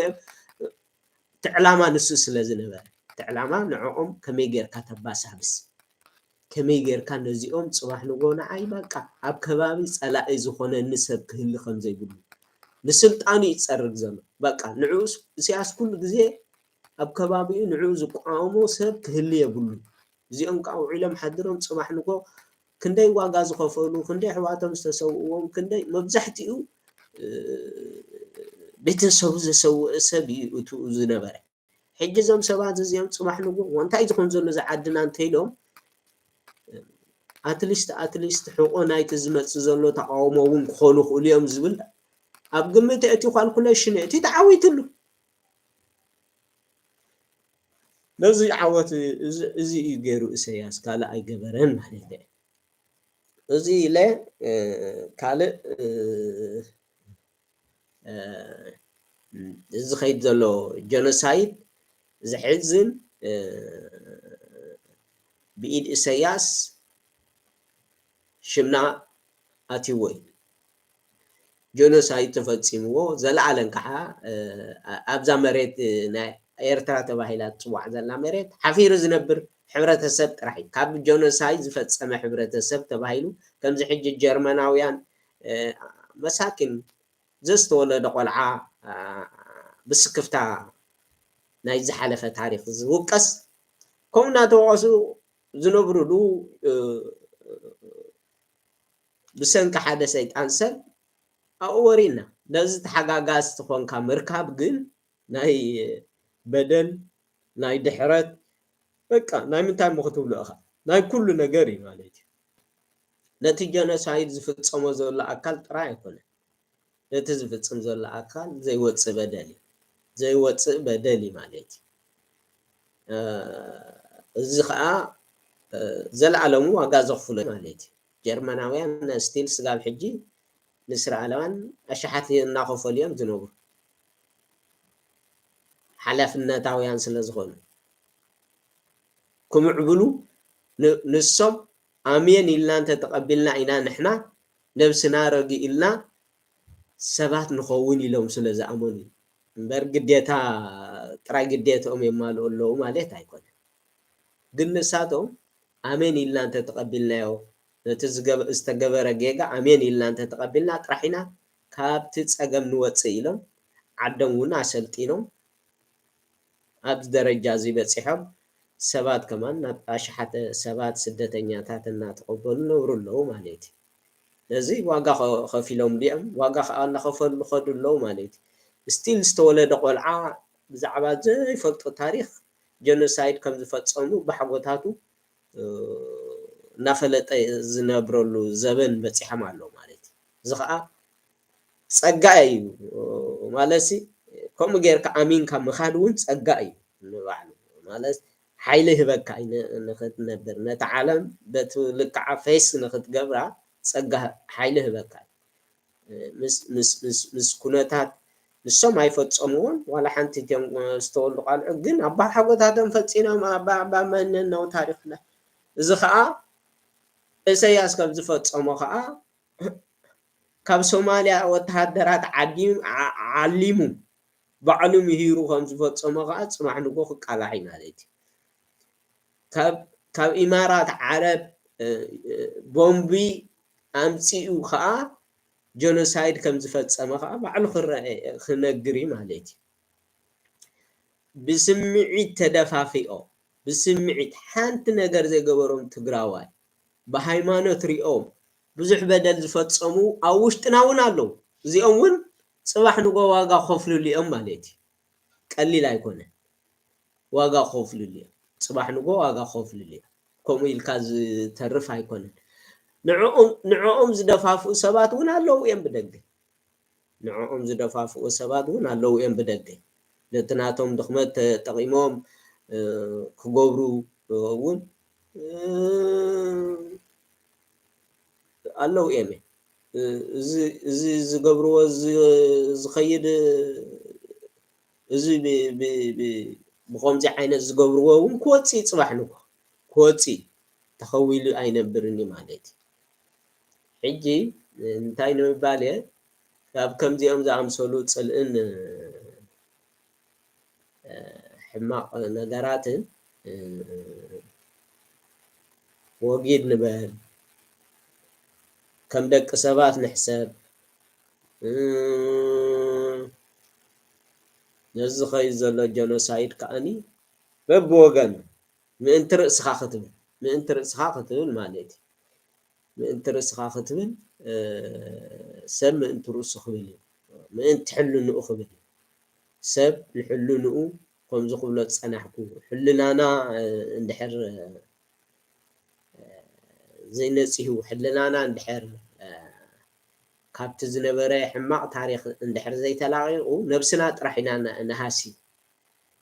እቲ ዕላማ ንሱ ስለ ዝነበረ፣ እቲ ዕላማ ንዕኦም ከመይ ጌርካ ተባሳብስ፣ ከመይ ጌርካ ነዚኦም ጽባሕ ንጎ ንዓይ በቃ ኣብ ከባቢ ጸላኢ ዝኾነኒ ሰብ ክህሊ ከም ዘይብሉ ንስልጣኑ ይጸርግ ዘሎ። በቃ ንዕኡ ኢሳያስ ኩሉ ግዜ ኣብ ከባቢኡ ንዕኡ ዝቋወሞ ሰብ ክህሊ የብሉ። እዚኦም ከዓ ውዒሎም ሓድሮም ጽባሕ ንጎ ክንደይ ዋጋ ዝኸፈሉ፣ ክንደይ ኣሕዋቶም ዝተሰውእዎም፣ ክንደይ መብዛሕትኡ ቤተሰቡ ዘሰውአ ሰብ እዩ እቱ ዝነበረ። ሕጂ እዞም ሰባት እዚኦም ጽባሕ ንጎ እንታይ ዝኾን ዘሎ ዝዓድና እንተኢሎም ኣትሊስት ኣትሊስት ሕቆ ናይቲ ዝመጽእ ዘሎ ተቃውሞ እውን ክኾኑ ይኽእሉ እዮም ዝብል ኣብ ግምት እቲ ካልኩሌሽን እቲ ተዓዊትሉ። ነዚ ዓወት እዚ እዩ ገይሩ ኢሳያስ፣ ካልእ ኣይገበረን ማለት እዩ። እዚ ኢለ ካልእ እዚ ዝኸይድ ዘሎ ጀኖሳይድ ዘሕዝን ብኢድ ኢሳያስ ሽምና ኣትይዎ እዩ። ጀኖሳይድ ተፈጺምዎ ዘለኣለም ከዓ ኣብዛ መሬት ናይ ኤርትራ ተባሂላ ትጽዋዕ ዘላ መሬት ሓፊሩ ዝነብር ሕብረተሰብ ጥራሕ እዩ። ካብ ጀኖሳይድ ዝፈጸመ ሕብረተሰብ ተባሂሉ ከምዚ ሕጂ ጀርመናውያን መሳኪን ዘዝተወለደ ቆልዓ ብስክፍታ ናይ ዝሓለፈ ታሪኽ ዝውቀስ ከምኡ እናተወቐሱ ዝነብሩሉ ብሰንኪ ሓደ ሰይጣን ሰብ ኣብኡ ወሪድና። ነዚ ተሓጋጋዝቲ ኮንካ ምርካብ ግን ናይ በደል፣ ናይ ድሕረት፣ በቃ ናይ ምንታይ እሞ ክትብሎ ኢኻ? ናይ ኩሉ ነገር እዩ ማለት እዩ። ነቲ ጀኖሳይድ ዝፍጸሞ ዘሎ ኣካል ጥራይ ኣይኮነን። ነቲ ዝፍጽም ዘሎ ኣካል ዘይወጽእ በደል እዩ። ዘይወጽእ በደል እዩ ማለት እዩ። እዚ ኸኣ ዘለዓለሙ ዋጋ ዘኽፍሎ ማለት እዩ። ጀርመናውያን ስቲል ስጋብ ሕጂ ንስርዓለዋን ኣሽሓት እናኸፈሉ እዮም ዝነብሩ። ሓላፍነታውያን ስለ ዝኾኑ ክምዕብሉ ንሶም ኣሜን ኢልና እንተተቐቢልና ኢና ንሕና ነብስና ረግእልና ሰባት ንኸውን ኢሎም ስለ ዝኣመኑ እዩ። እምበር ግዴታ ጥራይ ግዴትኦም የማልኡ ኣለዉ ማለት ኣይኮነን። ግን ንሳቶም ኣሜን ኢልና እንተተቐቢልናዮ ነቲ ዝተገበረ ጌጋ ኣሜን ኢልና እንተተቐቢልና ጥራሕ ኢና ካብቲ ጸገም ንወጽእ ኢሎም ዓዶም እውን ኣሰልጢኖም ኣብዚ ደረጃ እዚ በጺሖም ሰባት ከማን ናብ ኣሽሓተ ሰባት ስደተኛታት እናተቐበሉ ነብሩ ኣለዉ ማለት እዩ። ነዚ ዋጋ ከፊሎም ዲኦም ዋጋ ከዓ እናኸፈሉ ኸዱ ኣለዉ ማለት እዩ። ስቲል ዝተወለደ ቆልዓ ብዛዕባ ዘይፈልጦ ታሪኽ ጀኖሳይድ ከም ዝፈጸሙ ብሓጎታቱ እናፈለጠ ዝነብረሉ ዘበን በፂሖም ኣሎ ማለት እዩ። እዚ ከዓ ፀጋ እዩ ማለት ሲ ከምኡ ጌርካ ኣሚንካ ምኻድ እውን ፀጋ እዩ ንባዕሉ ማለት ሓይሊ ህበካ እዩ ንክትነብር ነቲ ዓለም በቲ ልክዓ ፌስ ንክትገብራ ፀጋ ሓይሊ ህበካ እዩ። ምስ ኩነታት ንሶም ኣይፈፀምዎን ዋላ ሓንቲ እቲኦም ዝተወልዱ ቃልዑ ግን ኣባሓጎታቶም ፈፂኖም ኣባመነናው ታሪክና እዚ ከዓ እሰያስ ከም ዝፈፀሞ ከዓ ካብ ሶማልያ ወተሃደራት ዓሊሙ ባዕሉ ምሂሩ ከም ዝፈፀሞ ከዓ ፅባሕ ንጎ ክቃላሕ እዩ ማለት እዩ። ካብ ኢማራት ዓረብ ቦምቢ ኣምፂኡ ከዓ ጀኖሳይድ ከም ዝፈፀመ ከዓ ባዕሉ ክነግር እዩ ማለት እዩ። ብስምዒት ተደፋፊኦ ብስምዒት ሓንቲ ነገር ዘይገበሮም ትግራዋይ ብሃይማኖት ሪኦም ብዙሕ በደል ዝፈፀሙ ኣብ ውሽጥና እውን ኣለዉ። እዚኦም እውን ፅባሕ ንጎ ዋጋ ክኸፍልሉ እዮም ማለት እዩ። ቀሊል ኣይኮነ። ዋጋ ክኸፍልሉ እዮም። ጽባሕ ንጎ ዋጋ ክኸፍልሉ እዮም። ከምኡ ኢልካ ዝተርፍ ኣይኮነን። ንዕኦም ንዕኦም ዝደፋፍኡ ሰባት እውን ኣለዉ እዮም ብደገ። ንዕኦም ዝደፋፍኡ ሰባት እውን ኣለዉ እዮም ብደገ። ነቲ ናቶም ድኽመት ተጠቒሞም፣ እ፣ ክገብሩ እውን፣ እ፣ ኣለዉ እዮም። እ፣ እዚ፣ እዚ ዝገብርዎ ዝ-፣ ዝኸይድ፣ እዚ ብ-፣ ብ-፣ ብ-፣ ብኸምዚ ዓይነት ዝገብርዎ እውን ክወጽእ እዩ ጽባሕ ንጎ። ክወጽእ እዩ። ተኸዊሉ ኣይነብርን እዩ ማለት እዩ። ሕጂ እንታይ ንምባል እየ፣ ካብ ከምዚኦም ዝኣምሰሉ ጽልእን፣ እ፣ ሕማቕ ነገራትን፣ እ፣ ወጊድ ንበል፣ ከም ደቂ ሰባት ንሕሰብ። እ፣ ነዚ ዝኸይድ ዘሎ ጀኖሳይድ ከኣኒ በብወገን ምእንቲ ርእስኻ ክትብል፣ ምእንቲ ርእስኻ ክትብል ማለት እዩ። ምእንቲ ርእስኻ ክትብል፣ እ፣ ሰብ ምእንቲ ርእሱ ክብል እዩ። ምእንቲ ሕልንኡ ክብል እዩ። ሰብ ንሕልንኡ ከምዚ ክብሎ ዝጸናሕኩ፣ ሕልናና፣ እ፣ እንድሕር፣ እ፣ ዘይነጺሁ፣ ሕልናና እንድሕር፣ እ፣ ካብቲ ዝነበረ ሕማቕ ታሪኽ እንድሕር ዘይተላቒቑ፣ ነብስና ጥራሕ ኢና ን-፣ ንሃሲ።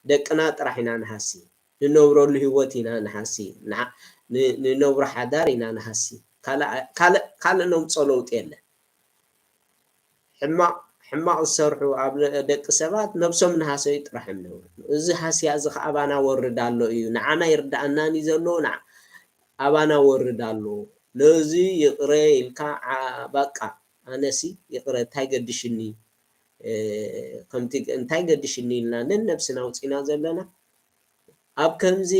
ደቅና ጥራሕ ኢና ንሃሲ። ንነብረሉ ህይወት ኢና ንሃሲ። ንዓ-፣ ን-፣ ንነብሮ ሓዳር ኢና ንሃሲ። ካልእ፣ ካልእ፣ ካልእ ነምጾ ለውጢ የለን። ሕማቕ፣ ሕማቕ ዝሰርሑ ኣብ ደቂ ሰባት ነብሶም ንሃሰዩ ጥራሕ እዮም ነብሩ። እዚ ሃስያ እዚ ኸዓ ኣባና ወርድ ኣሎ እዩ። ንዓና ይርድኣናን እዩ ዘሎ፣ ንዓ-፣ ኣባና ወርድ ኣሎ። ነዚ ይቕረ ኢልካ፣ ዓ-፣ በቃ፣ ኣነሲ ይቕረ፣ እንታይ ገድሽኒ? እ፣ ከምቲ እንታይ ገድሽኒ ኢልና ነንነብስና ኣውጺና ዘለና፣ ኣብ ከምዚ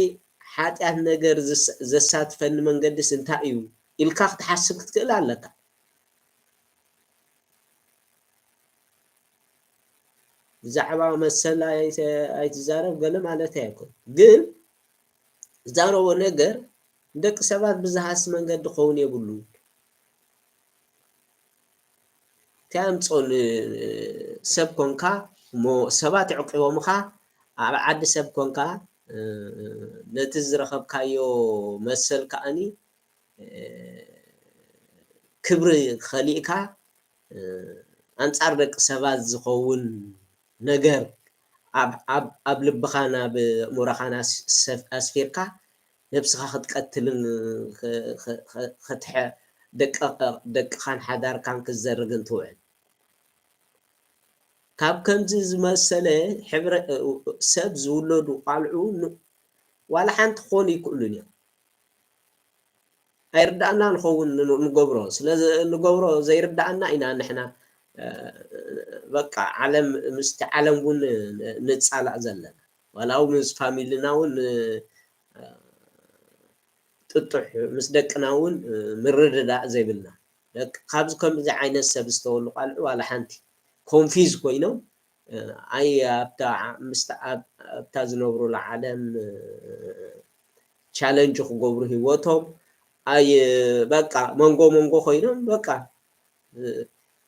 ሓጢኣት ነገር ዝስ-፣ ዘሳትፈኒ መንገድስ እንታይ እዩ ኢልካ ክትሓስብ ክትክእል ኣለካ። ብዛዕባ መሰል ኣይተ-፣ ኣይትዛረብ ገለ ማለት ኣይኮን፣ ግን ዝዛረቦ ነገር ንደቂ ሰባት ብዝሃሲ መንገዲ ክኸውን የብሉን። እንታይ ኣምጾ ን-፣ ሰብ ኮንካ እሞ ሰባት የዕቂቦምኻ፣ ኣብ ዓዲ ሰብ ኮንካ፣ እ፣ ነቲ ዝረኸብካዮ መሰል ከኣኒ፣ እ፣ ክብሪ ከሊእካ፣ እ፣ ኣንጻር ደቂ ሰባት ዝኸውን ነገር ኣብ፣ ኣብ፣ ኣብ ልብኻን ኣብ ኣእምሮኻን ኣስ-፣ ሰፍ-፣ ኣስፊርካ ነብስኻ ክትቀትልን ኸ-፣ ኸ-፣ ኸ-፣ ኸትሐ-፣ ደቂ-፣ ደቅኻን ሓዳርካን ክትዘርግን ትውዕል። ካብ ከምዚ ዝመሰለ ሕብረ-፣ ሰብ ዝውለዱ ቋልዑ ን-፣ ዋላ ሓንቲ ክኾኑ ይክእሉን እዮም። ኣይርድኣና ንኸውን ን-፣ ንገብሮ። ስለ ዝ-፣ ንገብሮ ዘይርድኣና ኢና ንሕና፣ እ፣ በቃ ዓለም፣ ምስቲ ዓለም እውን ን-፣ ንጻላእ ዘለና። ዋላ እውን ምስ ፋሚልና እውን ን-፣ እ፣ ጥጡሕ፣ ምስ ደቅና እውን፣ እ፣ ምርድዳእ ዘይብልና። ደቅ-፣ ካብዚ ከምዚ ዓይነት ሰብ ዝተወሉ ቃልዑ ዋላ ሓንቲ ኮንፊዝ ኮይኖም፣ እ፣ ኣይ ኣብታ ዓ-፣ ምስታ ኣብ-፣ ኣብታ ዝነብሩላ ዓለም፣ እ፣ ቻለንጅ ክገብሩ ህይወቶም፣ ኣይ በቃ መንጎ መንጎ ኮይኖም በቃ፣ እ፣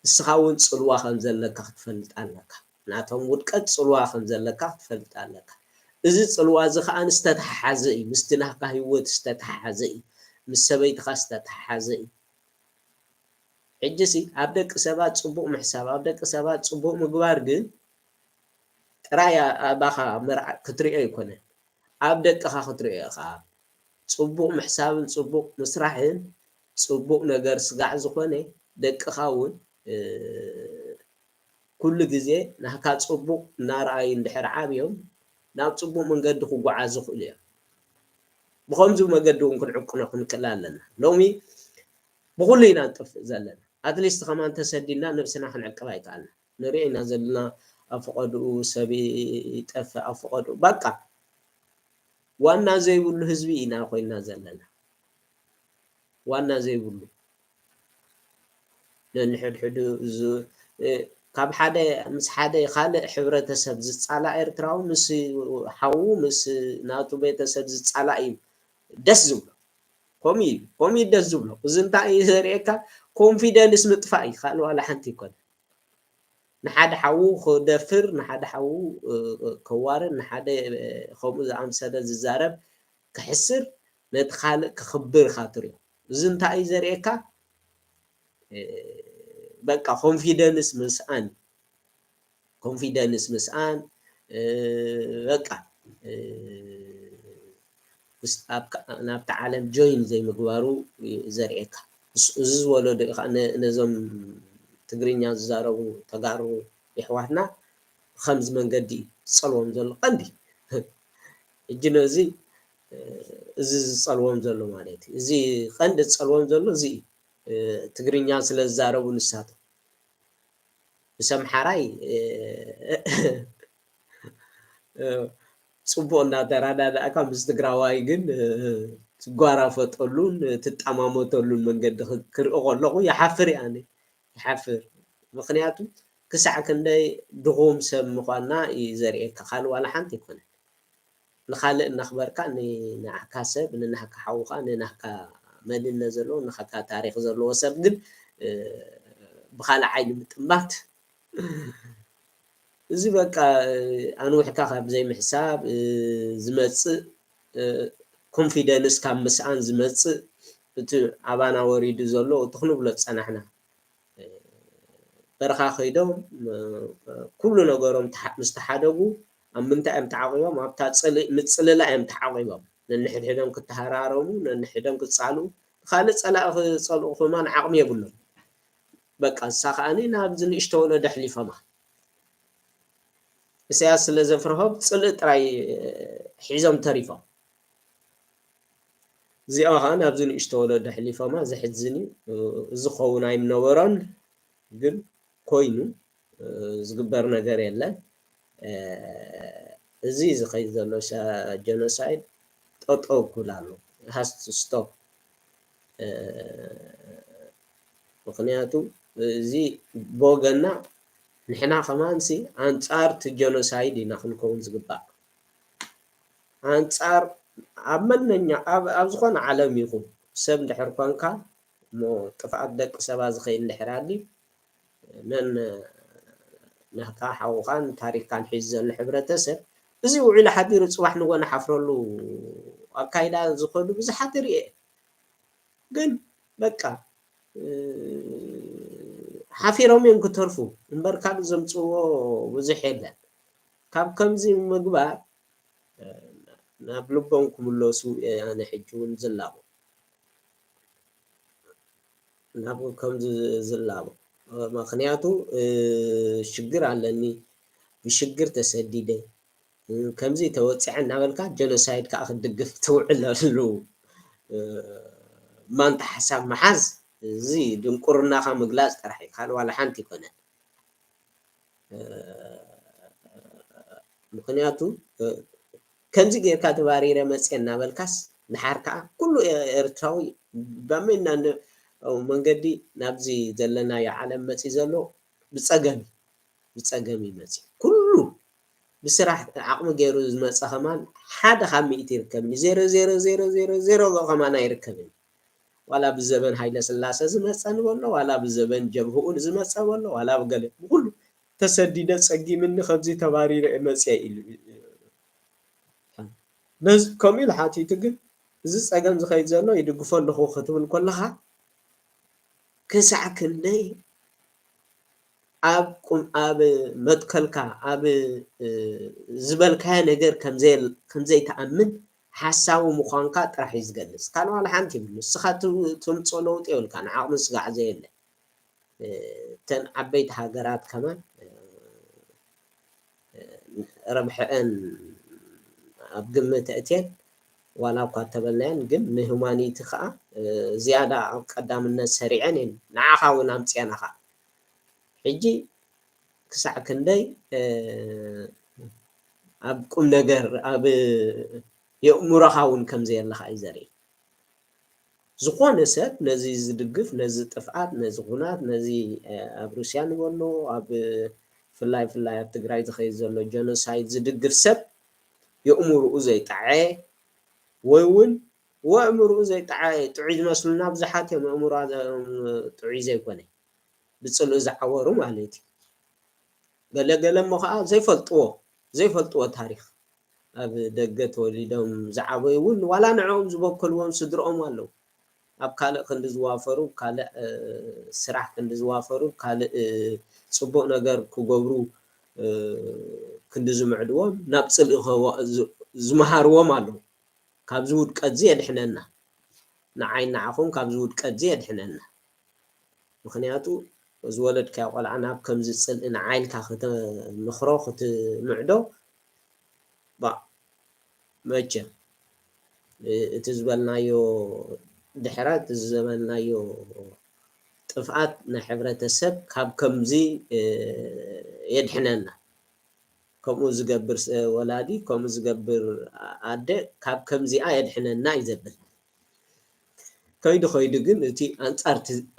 ንስኻ እውን ጽልዋ ከም ዘለካ ክትፈልጥ ኣለካ። ናቶም ውድቀት ጽልዋ ከም ዘለካ ክትፈልጥ ኣለካ። እዚ ጽልዋ እዚ ከኣ ዝተተሓሓዘ እዩ፣ ምስቲ ናህካ ህይወት ዝተተሓሓዘ እዩ፣ ምስ ሰበይትኻ ዝተተሓሓዘ እዩ። ሕጂሲ ኣብ ደቂ ሰባት ጽቡቕ ምሕሳብ፣ ኣብ ደቂ ሰባት ጽቡቕ ምግባር ግን ጥራይ ኣ-፣ ኣባኻ መርዓ ክትሪኦ ኣይኮነን። ኣብ ደቅኻ ክትሪኦ ኢኻ። ጽቡቕ ምሕሳብን ጽቡቕ ምስራሕን ጽቡቕ ነገር ስጋዕ ዝኾነ ደቅኻ እውን፣ እ፣ ኩሉ ግዜ ናህካ ጽቡቕ እናረኣዩ እንድሕር ዓብዮም ናብ ጽቡቕ መንገዲ ክጓዓዙ ይኽእሉ እዮም። ብኸምዚ መገዲ እውን ክንዕቅኖ ክንክእል ኣለና። ሎሚ ብኹሉ ኢና ንጠፍእ ዘለና። ኣትሊስት ከማን ተሰዲድና ነብስና ክንዕቅብ ኣይከኣልና። ንሪኦ ኢና ዘለና ኣብ ፈቐድኡ ሰብ ይጠፍእ፣ ኣብ ፈቐድኡ በቃ። ዋና ዘይብሉ ህዝቢ ኢና ኮይንና ዘለና። ዋና ዘይብሉ። ነንሕድሕዱ ዝ-፣ እ፣ ካብ ሓደ፣ ምስ ሓደ ካልእ ሕብረተሰብ ዝጻላእ ኤርትራዊ ምስ ሓዉ፣ ምስ ናቱ ቤተሰብ ዝጻላእ እዩ ደስ ዝብሎ። ከምኡ እዩ፣ ከምኡ እዩ ደስ ዝብሎ። እዚ እንታይ እዩ ዘርእየካ? ኮንፊደንስ ምጥፋእ እዩ፣ ካልእ ዋላ ሓንቲ ኣይኮነን። ንሓደ ሓዉ ክደፍር፣ ንሓደ ሓዉ ከዋርድ፣ ንሓደ ከምኡ ዝኣምሰለ ዝዛረብ ክሕስር፣ ነቲ ካልእ ክኽብር ኢኻ ትሪኦ። እዚ እንታይ እዩ ዘርእየካ? በቃ ኮንፊደንስ ምስኣን፣ ኮንፊደንስ ምስኣን፣ በቃ ናብታ ዓለም ጆይን ዘይምግባሩ ዘርእየካ። እዚ ዝወለዶ እዩ ከዓ ነዞም ትግርኛ ዝዛረቡ ተጋሩ የሕዋትና ብኸምዚ መንገዲ ዝፀልዎም ዘሎ ቀንዲ። ሕጂ ነዚ እዚ ዝፀልዎም ዘሎ ማለት እዩ። እዚ ቀንዲ ዝፀልዎም ዘሎ እዚ እዩ። ትግርኛ ስለ ዝዛረቡ ንሳቶም ምስ ኣምሓራይ ፅቡቕ እናተረዳዳእካ ምስ ትግራዋይ ግን ትጓራፈጠሉን ትጠማመተሉን መንገዲ ክርኢ ከለኹ ይሓፍር እየ ኣነ። ይሓፍር። ምኽንያቱ ክሳዕ ክንደይ ድኹም ሰብ ምዃንና እዩ ዘርእየካ፣ ካልእ ዋላ ሓንቲ ኣይኮነን። ንኻልእ እናኽበርካ ንናህካ ሰብ፣ ንናህካ ሓውኻ፣ ንናህካ መንነት ዘለዎ፣ ንናህካ ታሪኽ ዘለዎ ሰብ ግን ብኻልእ ዓይኒ ምጥማት፣ እዚ በቃ ኣንዊሕካ ካብ ዘይምሕሳብ ዝመፅእ፣ ኮንፊደንስ ካብ ምስኣን ዝመፅእ፣ እቲ ኣባና ወሪዱ ዘሎ እቲ ክንብሎ ዝፀናሕና በረኻ ከይዶም ኩሉ ነገሮም ምስ ተሓደጉ ኣብ ምንታይ እዮም ተዓቂቦም? ኣብታ ምፅልላ እዮም ተዓቂቦም። ነንሕድሕዶም ክተሃራረሙ፣ ነንሕዶም ክፃልኡ፣ ካልእ ፀላኢ ክፀልኡ ከማን ዓቕሚ የብሎም። በቃ እሳ ከዓኒ ናብዚ ንእሽቶ ወለዶ ኣሕሊፎማ። ኢሳያስ ስለ ዘፍርሆም ፅልኢ ጥራይ ሒዞም ተሪፎም። እዚኣ ከዓ ናብዚ ንእሽቶ ወለዶ ኣሕሊፎማ። ዘሕዝን እዩ። እዚ ክኸውን ኣይምነበሮን፣ ግን ኮይኑ ዝግበር ነገር የለን። እዚ ዝኸይድ ዘሎ ጀኖሳይድ ጠጠው ክብል ኣሎ። Has to stop። ምኽንያቱ እዚ ብወገንና ንሕና ከማንሲ ኣንፃር እቲ ጀኖሳይድ ኢና ክንከውን ዝግባእ። ኣንፃር ኣብ መነኛ ኣብ ዝኾነ ዓለም ይኹን ሰብ እንድሕር ኮንካ እሞ ጥፍኣት ደቂ ሰባት ዝኸይድ እንድሕር ኣሊ ነን ናህካ ሓውኻን ታሪክካን ሒዙ ዘሎ ሕብረተሰብ እዚ ውዒሉ ሓዲሩ ፅባሕ ንጎ ንሓፍረሉ ኣካይዳ ዝኸዱ ብዙሓት ርኤ። ግን በቃ ሓፊሮም እዮም ክተርፉ እምበር ካልእ ዘምፅዎ ብዙሕ የለን። ካብ ከምዚ ምግባር ናብ ልቦም ክምለሱ ኣነ ሕጂ እውን ዝላቦ ናብ ከምዚ ዝላቦ። ምክንያቱ ሽግር ኣለኒ፣ ብሽግር ተሰዲደ፣ ከምዚ ተወፂዐ እናበልካ ጀኖሳይድ ከዓ ክትድግፍ ትውዕለሉ ማንታ ሓሳብ ምሓዝ እዚ ድንቁርናኻ ምግላፅ ጥራሕ እዩ፣ ካልእ ዋላ ሓንቲ ይኮነን። ምክንያቱ ከምዚ ጌርካ ተባሪረ መፅየ እናበልካስ ድሓር ከዓ ኩሉ ኤርትራዊ በመና መንገዲ ናብዚ ዘለናዮ ዓለም መፂ ዘሎ ብፀገም ብፀገም እዩ መፂ ኩሉ ብስራሕ ዓቕሚ ገይሩ ዝመፀ ከማን ሓደ ካብ ሚእቲ ይርከብኒ ዜሮ ዜሮ ዜሮ ዜሮ ዜሮ ከማን ኣይርከብን። ዋላ ብዘበን ሃይለ ስላሰ ዝመፀ ንበሎ ዋላ ብዘበን ጀብህኡ ዝመፀ በሎ ዋላ ብገለ ብኩሉ ተሰዲደ ፀጊምኒ ከምዚ ተባሪረ መፅየ ኢሉ። ነዚ ከምኡ ኢሉ ሓቲቱ ግን እዚ ፀገም ዝኸይድ ዘሎ ይድግፎ ኣለኹ ክትብል ከለኻ ክሳዕ ክንደይ ኣብ ቁም ኣብ መትከልካ ኣብ ዝበልካዮ ነገር ከምዘይተኣምን ሓሳዊ ምዃንካ ጥራሕ እዩ ዝገልፅ። ካልእ ዋላ ሓንቲ ይብሉ ንስኻ ትምፅኦ ለውጢ የብልካ ንዓቕሚ ስጋዕ ዘየለ እተን ዓበይቲ ሃገራት ከማን ረብሐአን ኣብ ግምት ኣእትየን ዋላ እኳ እንተበልናየን ግን ንሁማኒቲ ከዓ ዝያዳ ኣብ ቀዳምነት ሰሪዐን እየን ንዓኻ እውን ኣምፅአን ኣኻ ሕጂ ክሳዕ ክንደይ ኣብ ቁም ነገር ኣብ የእምሮኻ እውን ከም ዘየለኻ እዩ ዘርኢ። ዝኾነ ሰብ ነዚ ዝድግፍ ነዚ ጥፍኣት ነዚ ኩናት ነዚ ኣብ ሩስያ ንበሎ ኣብ ፍላይ ፍላይ ኣብ ትግራይ ዝኸይድ ዘሎ ጀኖሳይድ ዝድግፍ ሰብ የእምርኡ ዘይጠዓየ ወይ እውን ወእምርኡ ዘይጠዓየ ጥዑይ ዝመስሉና ብዙሓት እዮም። ኣእምሮ ጥዑይ ዘይኮነ ብፅልኢ ዝዓወሩ ማለት እዩ። ገለ ገለ እሞ ከዓ ዘይፈልጥዎ ዘይፈልጥዎ ታሪኽ ኣብ ደገ ተወሊዶም ዝዓበዩ እውን ዋላ ንዕኦም ዝበከልዎም ስድርኦም ኣለዉ። ኣብ ካልእ ክንዲ ዝዋፈሩ፣ ካልእ ስራሕ ክንዲ ዝዋፈሩ፣ ካልእ ፅቡቕ ነገር ክገብሩ ክንዲ ዝምዕድዎም ናብ ፅልኢ ዝመሃርዎም ኣለዉ። ካብዚ ውድቀት እዚ የድሕነና። ንዓይ ንዓኹም ካብዚ ውድቀት እዚ የድሕነና። ምኽንያቱ ዝወለድካዮ ቆልዓ ናብ ከምዚ ፅልኢ ንዓ ኢልካ ክትምኽሮ ክትምዕዶ ባእ መቸም እቲ ዝበልናዮ ድሕረት እዚ ዝበልናዮ ጥፍኣት ናይ ሕብረተሰብ ካብ ከምዚ የድሕነና። ከምኡ ዝገብር ወላዲ ከምኡ ዝገብር ኣደ ካብ ከምዚኣ የድሕነና እዩ ዘብል። ከይዱ ከይዱ ግን እቲ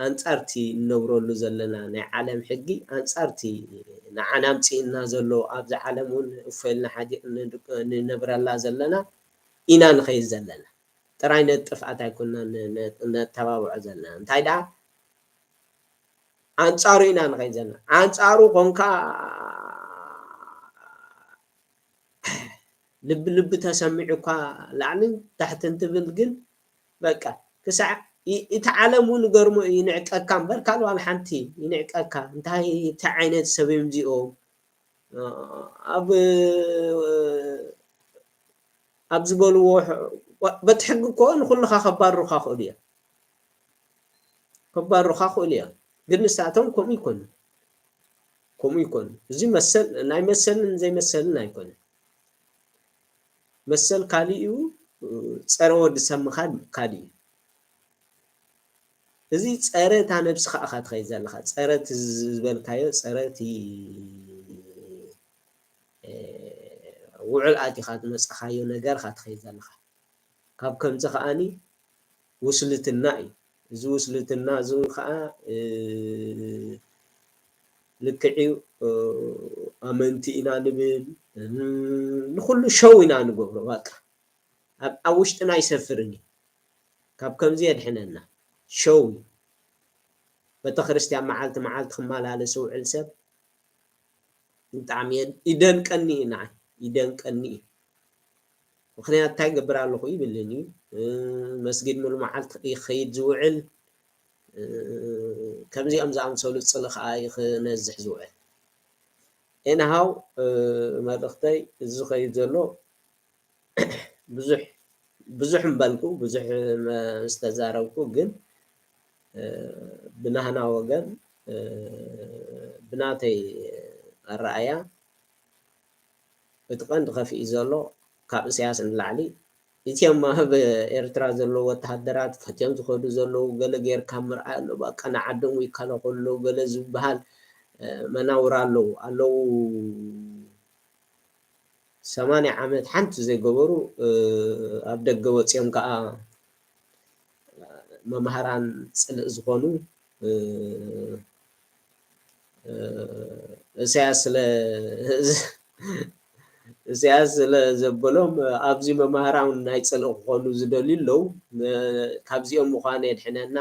ኣንፃርቲ ንነብረሉ ዘለና ናይ ዓለም ሕጊ ኣንፃርቲ ንዓና ኣምፅእና ዘሎ ኣብዚ ዓለም እውን እፎ ኢልና ሓዲር ንነብረላ ዘለና ኢና ንኸይድ ዘለና። ጥራይ ነቲ ጥፍኣት ኣይኮንና ነተባብዖ ዘለና። እንታይ ደኣ ኣንፃሩ ኢና ንኸይድ ዘለና። ኣንፃሩ ኮንካ ልቢ ልቢ ተሰሚዑ እኳ ላዕልን ታሕትን ትብል ግን በቃ ክሳዕ እቲ ዓለም እውን ገርሞ ይንዕቀካ እምበር ካልእ ዋላ ሓንቲ ይንዕቀካ። እንታይ እንታይ ዓይነት ሰብ እዮም እዚኦም ኣብ ኣብ ዝበልዎ በቲ ሕጊ እኮ ንኩልኻ ከባርሩኻ ክእሉ እዮም። ከባርሩኻ ክእሉ እዮም። ግን ንሳቶም ከምኡ ይኮኑ። ከምኡ ይኮኑ። እዚ መሰል ናይ መሰልን ዘይመሰልን ኣይኮነን። መሰል ካሊእ እዩ፣ ፀረ ወዲ ሰብ ምኻድ ካሊእ እዩ። እዚ ፀረ እታ ነብስኻ ኢኻ ትኸይድ ዘለኻ። ፀረ እቲ ዝበልካዮ፣ ፀረ እቲ ውዕል ኣቲኻ ዝመፃኻዮ ነገር ኢኻ ትኸይድ ዘለኻ። ካብ ከምዚ ከዓኒ ውስልትና እዩ። እዚ ውስልትና እዚ እውን ከዓ ልክዕ እዩ። ኣመንቲ ኢና ንብል፣ ንኩሉ ሸው ኢና ንገብሮ። በቃ ኣብ ውሽጥና ኣይሰፍርን እዩ። ካብ ከምዚ የድሕነና ሸው እዩ። ቤተክርስትያን መዓልቲ መዓልቲ ክመላለስ ዝውዕል ሰብ ብጣዕሚ ይደንቀኒ እዩ፣ ንዓይ ይደንቀኒ እዩ። ምኽንያት እንታይ ገብር ኣለኹ ይብልን እዩ። መስጊድ ሙሉ መዓልቲ ይኸይድ ዝውዕል ከምዚኦም ዝኣምሰሉ ፅሊ ከዓ እዩ ክነዝሕ ዝውዕል። ኤንሃው መልእኽተይ እዚ ዝኸይድ ዘሎ ብዙሕ ብዙሕ እምበልኩ ብዙሕ ምስ ተዛረብኩ ግን ብናህና ወገን ብናተይ ኣረኣያ እቲ ቀንዲ ከፊኢ ዘሎ ካብ እስያስ ንላዕሊ እቲኦም ኣብ ኤርትራ ዘለዉ ወተሃደራት ፈትዮም ዝኸዱ ዘለዉ ገለ ጌርካ ምርኣይ ኣሎ። በቃ ንዓዶም ይከላኸሉ ኣለዉ ገለ ዝበሃል መናውራ ኣለዉ ኣለዉ ሰማንያ ዓመት ሓንቲ ዘይገበሩ ኣብ ደገ ወፂኦም ከዓ መምሃራን ፅልእ ዝኾኑ እስያስ ስለ እስያስ ስለ ዘበሎም ኣብዚ መምሃራን ናይ ፅልእ ክኾኑ ዝደልዩ ኣለዉ። ካብዚኦም ምዃን የድሕነና።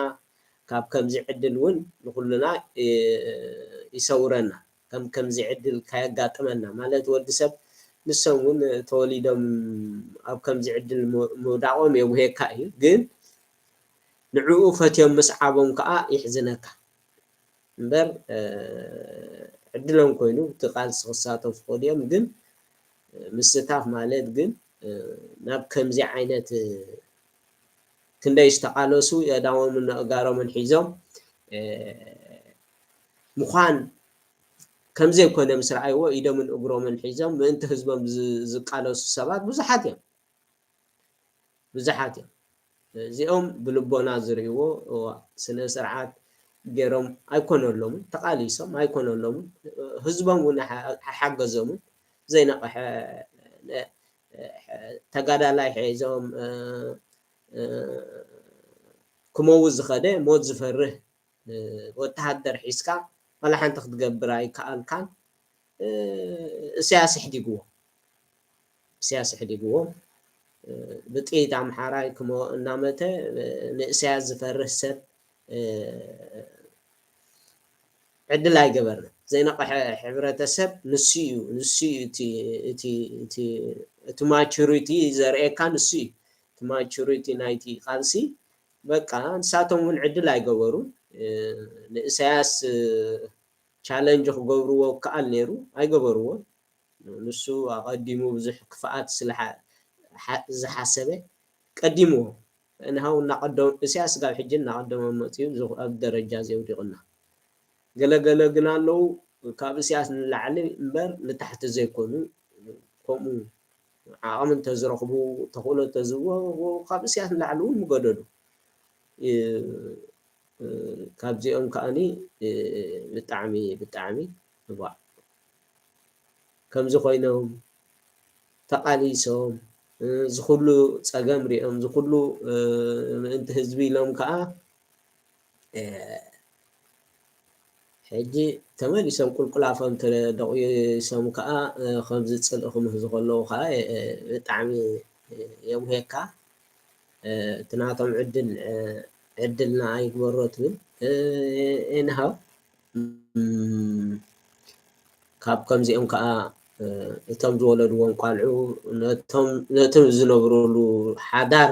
ካብ ከምዚ ዕድል እውን ንኩልና ይሰውረና። ከም ከምዚ ዕድል ከየጋጥመና ማለት ወዲ ሰብ ንሶም እውን ተወሊዶም ኣብ ከምዚ ዕድል ምውዳቆም የጉሄካ እዩ። ግን ንዕኡ ፈትዮም ምስዓቦም ከዓ ይሕዝነካ እምበር ዕድሎም ኮይኑ እቲ ቃልሲ ክሳተፉ ክእሉ እዮም። ግን ምስታፍ ማለት ግን ናብ ከምዚ ዓይነት ክንደይ ዝተቓለሱ የእዳዎምን ኣእጋሮምን ሒዞም ምዃን ከም ዘይኮነ ምስ ረኣይዎ ኢዶምን እግሮምን ሒዞም ምእንቲ ህዝቦም ዝቃለሱ ሰባት ብዙሓት እዮም። ብዙሓት እዮም። እዚኦም ብልቦና ዝርእይዎ ስነ ስርዓት ገይሮም ኣይኮነሎምን፣ ተቓሊሶም ኣይኮነሎምን። ህዝቦም እውን ኣይሓገዞምን። ዘይነቕሐ ተጋዳላይ ሒዞም ክመውት ዝኸደ ሞት ዝፈርህ ወተሃደር ሒዝካ ዋላ ሓንቲ ክትገብር ኣይከኣልካን። እስያስ ኣሕዲግዎ እስያስ ኣሕዲግዎ ብጥይት ኣምሓራይ ክሞ እናመተ ንእስያስ ዝፈርህ ሰብ ዕድል ኣይገበርና። ዘይነቕሐ ሕብረተሰብ ንሱ እዩ፣ ንሱ እዩ እቲ፣ እቲ፣ እቲ፣ እቲ ማቹሪቲ ዘርእየካ ንሱ እዩ። እቲ ማቹሪቲ ናይቲ ቃልሲ በቃ ንሳቶም እውን ዕድል ኣይገበሩን። እ፣ ንእሳያስ፣ እ፣ ቻለንጅ ክገብርዎ ክከኣል ነይሩ፣ ኣይገበርዎን። ንሱ ኣቐዲሙ ብዙሕ ክፍኣት ስለ ሓ-፣ ሓ-፣ ዝሓሰበ ቀዲምዎ። እንሃው እናቐደሙ፣ እሳያስ ጋብ ሕጂ እናቐደሞም መፂኡ፣ እዚ ኣብ ደረጃ እዚ ኣውዲቑና። ገለ ገለ ግን ኣለዉ፣ ካብ እሳያስ ንላዕሊ እምበር ንታሕቲ ዘይኮኑ፣ ከምኡ ዓቕሚ እንተዝረኽቡ፣ ተኽእሎ እንተዝህብዎ፣ ካብ እሳያስ ንላዕሊ እውን ምገደዱ። እ፣ እ፣ ካብዚኦም ከኣኒ፣ እ፣ ብጣዕሚ፣ ብጣዕሚ እዋእ። ከምዚ ኮይኖም ተቓሊሶም፣ እ፣ ዝኹሉ ጸገም ሪኦም፣ ዝኹሉ፣ እ፣ ምእንቲ ህዝቢ ኢሎም ከኣ፣ እ፣ ሕጂ ተመሊሶም ቁልቁል ኣፎም ተደቂሶም ከኣ፣ እ፣ ከምዚ ጽልኢ ክምህዙ ከለዉ ከኣ፣ እ፣ እ፣ ብጣዕሚ፣ እ፣ የጉህየካ። እ፣ እቲ ናቶም ዕድል፣ እ፣ ዕድልና ኣይግበሮ ትብል። እ፣ ኤንሃው፣ እም፣ ካብ ከምዚኦም ከኣ፣ እ፣ እቶም ዝወለድዎም ቋልዑ ነቶም፣ ነቲ ዝነብሩሉ ሓዳር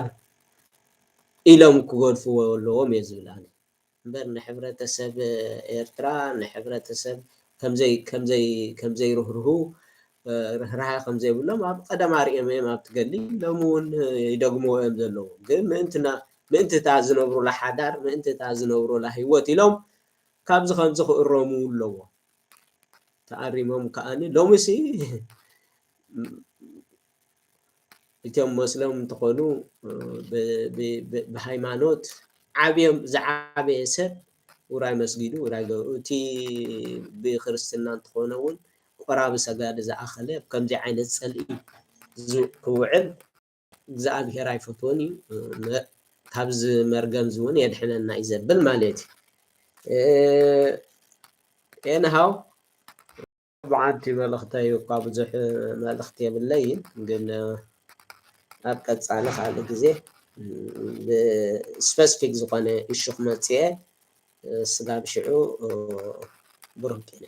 ኢሎም ክገድፍዎ ኣለዎም እየ ዝብል ኣነ። እምበር ንሕብረተሰብ ኤርትራ፣ ንሕብረተሰብ ከምዘይ-፣ ከምዘይ-፣ ከምዘይርህርሁ፣ እ፣ ርህራሄ ከምዘይብሎም ኣብ ቀደም ኣርእዮም እዮም ኣብቲ ገድሊ፣ ሎሚ እውን ይደግምዎ እዮም ዘለዉ። ግን ምእንትና-፣ ምእንቲ እታ ዝነብሩላ ሓዳር፣ ምእንቲ እታ ዝነብሩላ ህይወት ኢሎም ካብዚ ከምዚ ክእረሙ ኣለዎም። ተኣሪሞም ከኣኒ ሎምሲ እቶም ሞስለም እንተኾኑ፣ ብ-፣ ብ-፣ ብ-፣ ብሃይማኖት ዓብዮም፣ ዝዓበየ ሰብ ውራይ መስጊዱ፣ ውራይ ገ-፣ እቲ ብክርስትና እንተኾነ እውን ቆራቢ ሰጋዲ ዝኣኸለ ከምዚ ዓይነት ጸልኢ ዝ-፣ ክውዕል እግዚኣብሔር ኣይፈትዎን እዩ። መ-፣ ካብዚ መርገም እዚ እውን የድሕነና እዩ ዘብል ማለት እዩ። እ፣ ኤንሃው ብዓንቲ መልእኽተይ እኳ ብዙሕ መልእኽቲ የብለይን፣ ግን ኣብ ቀጻሊ ካልእ ግዜ ብስፐሲፊክ ዝኾነ ኢሹ ክመጽእ እየ። ስጋብ ሽዑ ብሩህ ጤና።